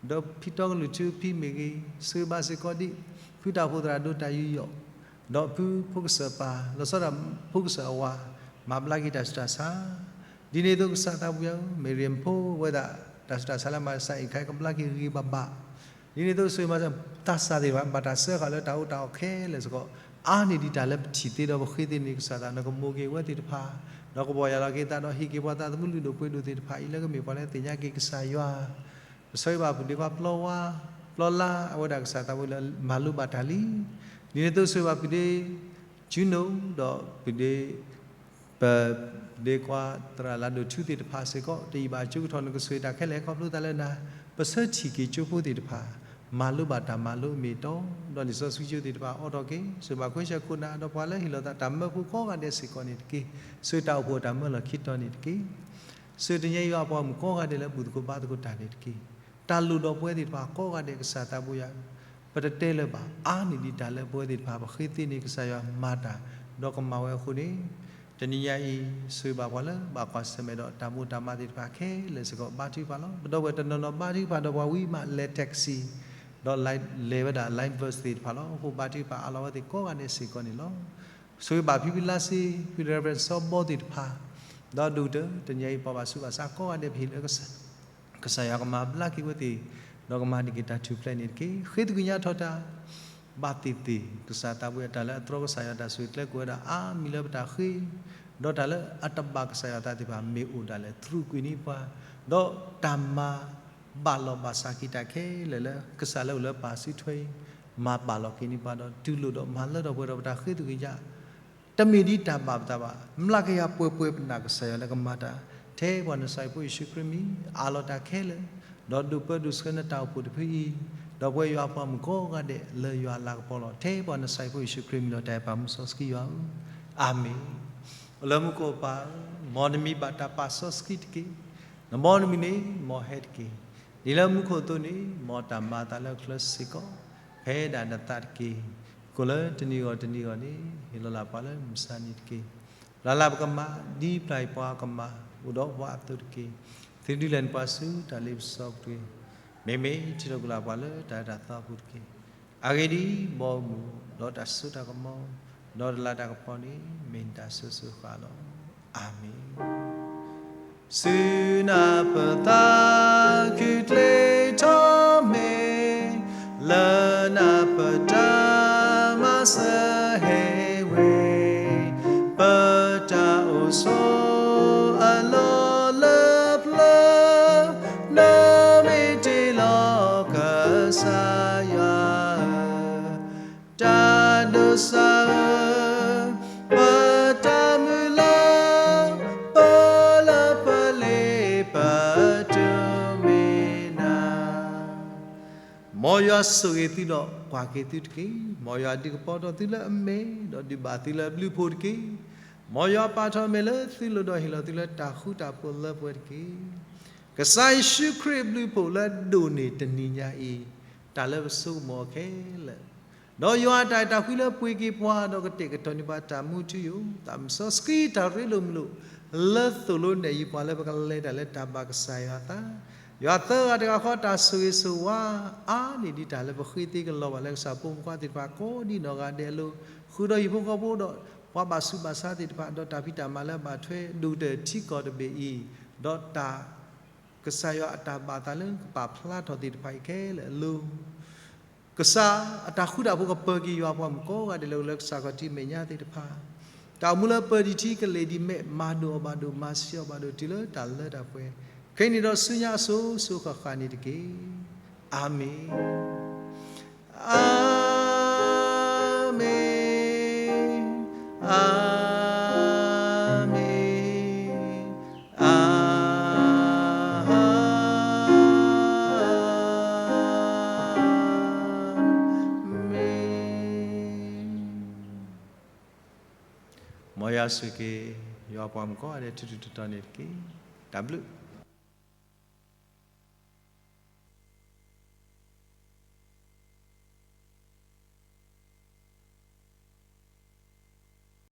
ဒီးဖံတီကလုာ်ထူဖံမ့ၢ်ဂ့ၤ, ဆိၣ်ဂ့ၤဘၣ်စ့ၢ်ကီးဒံး ဖုတၢ်အိၣ်ဖှိၣ်သရၣ်ဒိၣ်တၢ်ယူးယီၣ်, ဒီးဖုဖိကစၢၢ်ပၢ် လီၤဆီဒၣ်ဖိကစၢၢ်အဝၤ, မၤဘျါက့ၤတၢ်ဆူးတၢ်ဆါ ဒ်န့ၣ်အသိးကစၢ်သးဘိယွၤဧၢ, မ့ၢ်ရံဖိဝဲဒၣ် တၢ်ဆူးတၢ်ဆါလၢမၤတၢ်ဆါအံၤခဲအံၤ ကဘျါက့ၤဂ့ၤဂ့ၤဘၣ်ဘၣ်, ဒ်န့ၣ်အသိးဆိၣ်ဂ့ၤမၤစၢၤ သးစၢ်သ့ၣ်တဖၣ် ဘၣ်တၢ်စၢဃာ်လၢတၢ်အိၣ်တၢ်အီၣ်ခဲလၢာ်စ့ၢ်ကီး, အါန့ၢ်ဒံးတၢ်လၢပထံၣ်သ့ဒီးပဃ့သ့န့ၣ် ကစၢ်သးနကမိၣ်က့ၤဝဲသ့ၣ်တဖၣ်, ဒီးကဘီၣ်ယၢ်လီၤက့ၤသးဒီးဟ့ၣ်က့ၤပှၤသးသမူလုၢ်ဒိၣ်ပှ့ၤဒိၣ်သ့ၣ်တဖၣ်အံၤ လၢကမ့ၢ်ပှၤလၢသ့ၣ်ညါက့ၤကစၢ်ယွၤ ပဆိၣ်ဂ့ၤဘၣ်ပုၢ်ဒ့ခွါပျီဝါ, ပျီလါ အဝဲဒၣ်ကစၢ်သးဘိလၢမၤလိဘၣ်တၢ်လံ, ဒ်န့ၣ်အသိးဆိၣ်ဂ့ၤဘၣ်ပုၢ်ဒ့ ကၠူနိ ဒီးပုၢ်ဒ့ ပ ပုၢ်ဒ့ခွါသရၣ်လၤဒိၣ်ထူသ့ၣ်တဖၣ်စ့ၢ်ကီး တယံာ်ဘၣ်အကၠိကထီၣ် နကဆိၣ်ဂ့ၤတၢ်ခဲလၢာ်ခီဖျိသးလၢနၤ, ပဆၢထံၣ်က့ၤကၠိဖိသ့ၣ်တဖၣ် မၤလိဘၣ်တၢ်မၤလိအမ့ၢ်အတီ, ဒီးလံာ်စီဆှံကၠိသ့ၣ်တဖၣ် အိးထီၣ်က့ၤ, ဆိၣ်ဂ့ၤဘၣ်ခွဲးဆၢခိၣ်နၢ် ဒီးပှၤလၢဟ့ၣ်လီၤသးတၢ်မၢဖိကိးဂၤဒဲးစ့ၢ်ကီးန့ၣ်တက့ၢ်, ဆိၣ်ဂ့ၤတၢ်အိၣ်ဖှိၣ်တၢ်မၢလီၢ်ခံတီၤန့ၣ်တက့ၢ် ဆိၣ်ဂ့ၤတနံၤအံၤယွၤအပှၤမုၣ်ကိးဂၤဒဲးလၢဘူၣ်သကိးဘါသကိးတၢ်န့ၣ်တက့ၢ်. တၢ်လိၣ်ဒီးပဝဲသ့ၣ်တဖၣ်ကိးဂၤဒဲးကစၢ်သးဘိယွၤ, ပတတဲလၢၤဘၣ် အါန့ၢ်ဒံးတၢ်လၢပဝဲသ့ၣ်တဖၣ် ပဃ့သ့န့ၣ်ကစၢ်ယွၤမၤတၢ် ဒီးကမၤဝဲအဃိန့ၣ်, တနံၤညါအံၤ ဆိၣ်ဂ့ၤဘၣ်ပှၤလၢဘၣ်ကွၢ်ဆၢၣ်မဲာ်ဒီးတၢ်မိၣ်တၢ်မးသ့ၣ်တဖၣ်ခဲလၢာ်စ့ၢ်ကီး ဘါထုကဖၣ်လီၤ. ပဒီပုၢ်ဝဲၢ်တနီၤနီၤဘါထုကဖၣ်ဒီးပှၤဝံၤမး လဲၤ taxi ဒီးလဲၤဝဲဒၣ် line bus သ့ၣ်တဖၣ်လီၤ. အဃိဘါထုကဖၣ်အးလီၤဝဲသ့ၣ်ကိးဂၤဒဲးစ့ၢ်ကီးန့ၣ်လီၤ. ဆိၣ်ဂ့ၤဘၣ်ဖံဖံလါစ့, ဖံ Reverend စီဘီသ့ၣ်တဖၣ်, ဒီးဒိၣ်ကတၢၢ် တနံၤအံၤပှၤဘၣ်ဆူးဘၣ်ဆါကိးဂၤဒဲး ပဟ့ၣ်လၢ ကစၢ်ယွၤကမၤဘျါက့ၤဝဲသ့ၣ်, ဒီးကမၤန့ၢ်က့ၤတၢ်ထူၣ်ဖျဲးန့ၣ်တက့ၢ်. ဃ့သကွံာ်ညါထီၣ်တၢ် ဘၣ်သ့ၣ်သ့ၣ် ကစၢ်သးဘိယွၤ တၢ်လၢအတြီကစၢ်ယွၤတၢ်ဆိၣ်ဂ့ၤကျဲကိးဝဲဒၣ်အါမံၤလၢပတၢ်ဃ့, ဒီးတၢ်လၢအတဘၣ်ကစၢ်ယွၤသးသ့ၣ်တဖၣ် မ့ၢ်အိၣ်ဒၣ်လဲာ် သရူးကွံာ်န့ၢ်ပှၤ, ဒီးတၢ်မၤဘၣ်လီၤဘၣ်စးက့ၤတၢ်ခဲလၢာ်လၢ ကစၢ်လၢအိၣ်လၢပၢ်စုထွဲအံၤ မၤဘၣ်လီၤက့ၤန့ၢ်ပှၤဒီး တူၢ်လိာ်ဒီးမၤလၢထီၣ်ပှဲၤထီၣ်ပတၢ်ဃ့သကွံာ်ညါ တမ့ၢ်ဒ်တၢ်ဘၣ်ပသးဘၣ်. မျးကယၤပှဲၤပှဲၤပနာ်ကစၢ်ယွၤလၢကမၤတၢ်, ထဲပှၤနစၢ်ဖိယ့ၣ်ၡူးခရံာ်မံၤ အးလီၤတၢ်ခဲလၢာ်, ဒီးဒိးပၢဒိးဆှၢနတၢ်အိၣ်ဖှိၣ်တဖုအံၤ, ဒီးပဝဲယွၤအပှၤမုၣ်ကိးဂၤဒဲးလၢယွၤအလၤကပီၤလီၤ. ထဲပှၤနစၢ်ဖိယ့ၣ်ၡူးခရံာ်မံၤလီၤ. တၢ်အဲၣ်ပၢ်မူစီဆှံယွၤဧၢ, အၤမ့ၣ်. အိၣ်လၢမူခိၣ်ပၢ်ဧၢ, မ်နမံၤဘၣ်တၢ်ပာ်စီဆှံတက့ၢ်. နမ်နမံၤန့ၣ် မ်ဟဲတက့ၢ်. ဒ်လၢမူခိၣ်အသိးန့ၣ် မ်တၢ်မၤအသးလၢချၢစ့ၢ်ကီး ဖဲဒၣ်နသးတက့ၢ်. ကိးလၢတနံၤဂီၢ်တနံၤဂီၢ်န့ၣ် ဟ့ၣ်လီၤလၢ်ပှၤလၢမုၢ်မဆါနံၤတက့ၢ်. ပျၢ်လၢ်ပကမၤ ဒ်ပျၢ်အံၤပှၤကမၤ အိၣ်ဒီးပှၤအသိးတက့ၢ်. သုဒုးလဲၤနပှၤဆူတၢ်လ့ပစီပူၤတက့ၢ်. မ့မ့ၢ်ထံၣ်လိာ်ကလၢ်ပှၤလၢတၢ်အၢတၢ်သီအပူၤတက့ၢ်. အဂ့ၢ်ဒ်အံၤ, ဘီမုၢ်ဒီးတၢ်စိတၢ်ကမီၤ ဒီးတလးတၢ်ကပီၤန့ၣ် မ့ၢ်နတၢ်စိၤစိၤဃၣ်ဃၣ်လီၤ. အၤမ့ၣ်. ဆူနၢ်ပၢၢ်သးခုကျ့ထီၣ်မ့ၢ် လၢနၢ်ပၢၢ်တၢ်မၤစၢၤဟဲဝဲ, ပတၢ်အိၣ်ဆိးအလီၢ်လၢပျၢၤ, နမ့ၢ်တ့လီၤကစၢ်ယွၤဧၢ, တၢ်ဒိးစၢ်ဧၢ, ပတၢ်မုၢ်လၢ်, ပ မ်ယွၤဆိၣ်ဂ့ၤသုဒီးကွၢ်က့ၤသုတက့ၢ်. မ်ယွၤဒုးကပီၤထီၣ်သုလၢအမဲာ် ဒီးဒုးဘၣ်သုလၢအဘျုးအဖှိၣ်တက့ၢ်. မ်ယွၤပာ်ထီၣ်အမဲာ်လၢသုလိၤဒီးဟ့ၣ်လီၤသုလၢတၢ်ဃူတၢ်ဖိးလၢပှဲၤတက့ၢ်. ကစၢ်ယ့ၣ်ၡူးခရံာ်အဘျုးအဖှိၣ်လၢအဒိၣ်န့ၢ်တနံၤညါအံၤ တၢ်လၢပဆိကမိၣ်အီၤခဲလၢာ် ဒီးယွၤအတၢ်အဲၣ်တၢ်ကွံလၢပှ့ၤက့ၤပှၤ ဒီးကတဲာ်ကတီၤန့ၢ်ပှၤတၢ်မူထူယိာ်, သးစီဆှံတၢ်ရ့လိာ်မုာ်လိာ် လၢသိၣ်လိနဲၣ်ယုာ်ပှၤလၢပကလဲၤတၢ်လၢတၢ်ဘၣ်ကစၢ်ယွၤအသး, ယွၤသၢဂၤတဂၤဃီ တၢ်ဆိၣ်ဂ့ၤဆိၣ်ဝါအါန့ၢ်ဒံးတၢ်လၢပဃ့သ့ကလီၤဘၣ်လၢကစၢ်ဖိမုၣ်ဖိခွါသ့ၣ်တဖၣ်ကိးဒံနီၢ်ဂၤဒဲးအလိၤ, ဃုာ်ဒီးဟံၣ်ဖိဃီဖိဒီး ပှၤဘၣ်ဆူးဘၣ်ဆါသ့ၣ်တဖၣ် ဒီးတၢ်ဖံးတၢ်မၤလၢအဘၣ်ထွဲဒိၣ်ကတၢၢ်ထံကီၢ်တဘ့ၣ်အံၤ, ဒီးတၢ် ကစၢ်ယွၤအတၢ်ဘၣ်သးလၢကပာ်ဖျါထီၣ်သ့ၣ်တဖၣ်အံၤခဲလၢာ်အလိၤ, ကစၢ်အတၢ်ဃူတၢ်ဖိးကပၢၤက့ၤယွၤပှၤမုၣ်ကိးဂၤဒဲးလၢ လၢကစၢ်ခီၣ်ထံးမဲာ်ညါသ့ၣ်တဖၣ်, တၢ်အိၣ်မူလၢပၢၤဒံးထံကလ့ၣ်ဒံးမဲာ် မၤဒိၣ်အီၤဘၣ်ဒိၣ် မၤဆံးအီၤဘၣ်ဒိၣ်တုၤလၢတၢ်လၢတၢ်ပှဲၤ, ခဲအံၤန့ၣ်ဒီးဆူညါအစိၤစိၤဃၣ်ဃၣ်န့ၣ်တက့ၢ်. အၤမ့ၣ်, အၤမ့ၣ်, အၤမ့ၣ်, အၤမ့ၣ်. မ်ယွၤဆိၣ်ဂ့ၤ ယွၤပှၤမုၣ်ကိးဂၤဒဲး ထူးထူးတီၤတီၤန့ၣ်တက့ၢ်. တၢ်ဘျုး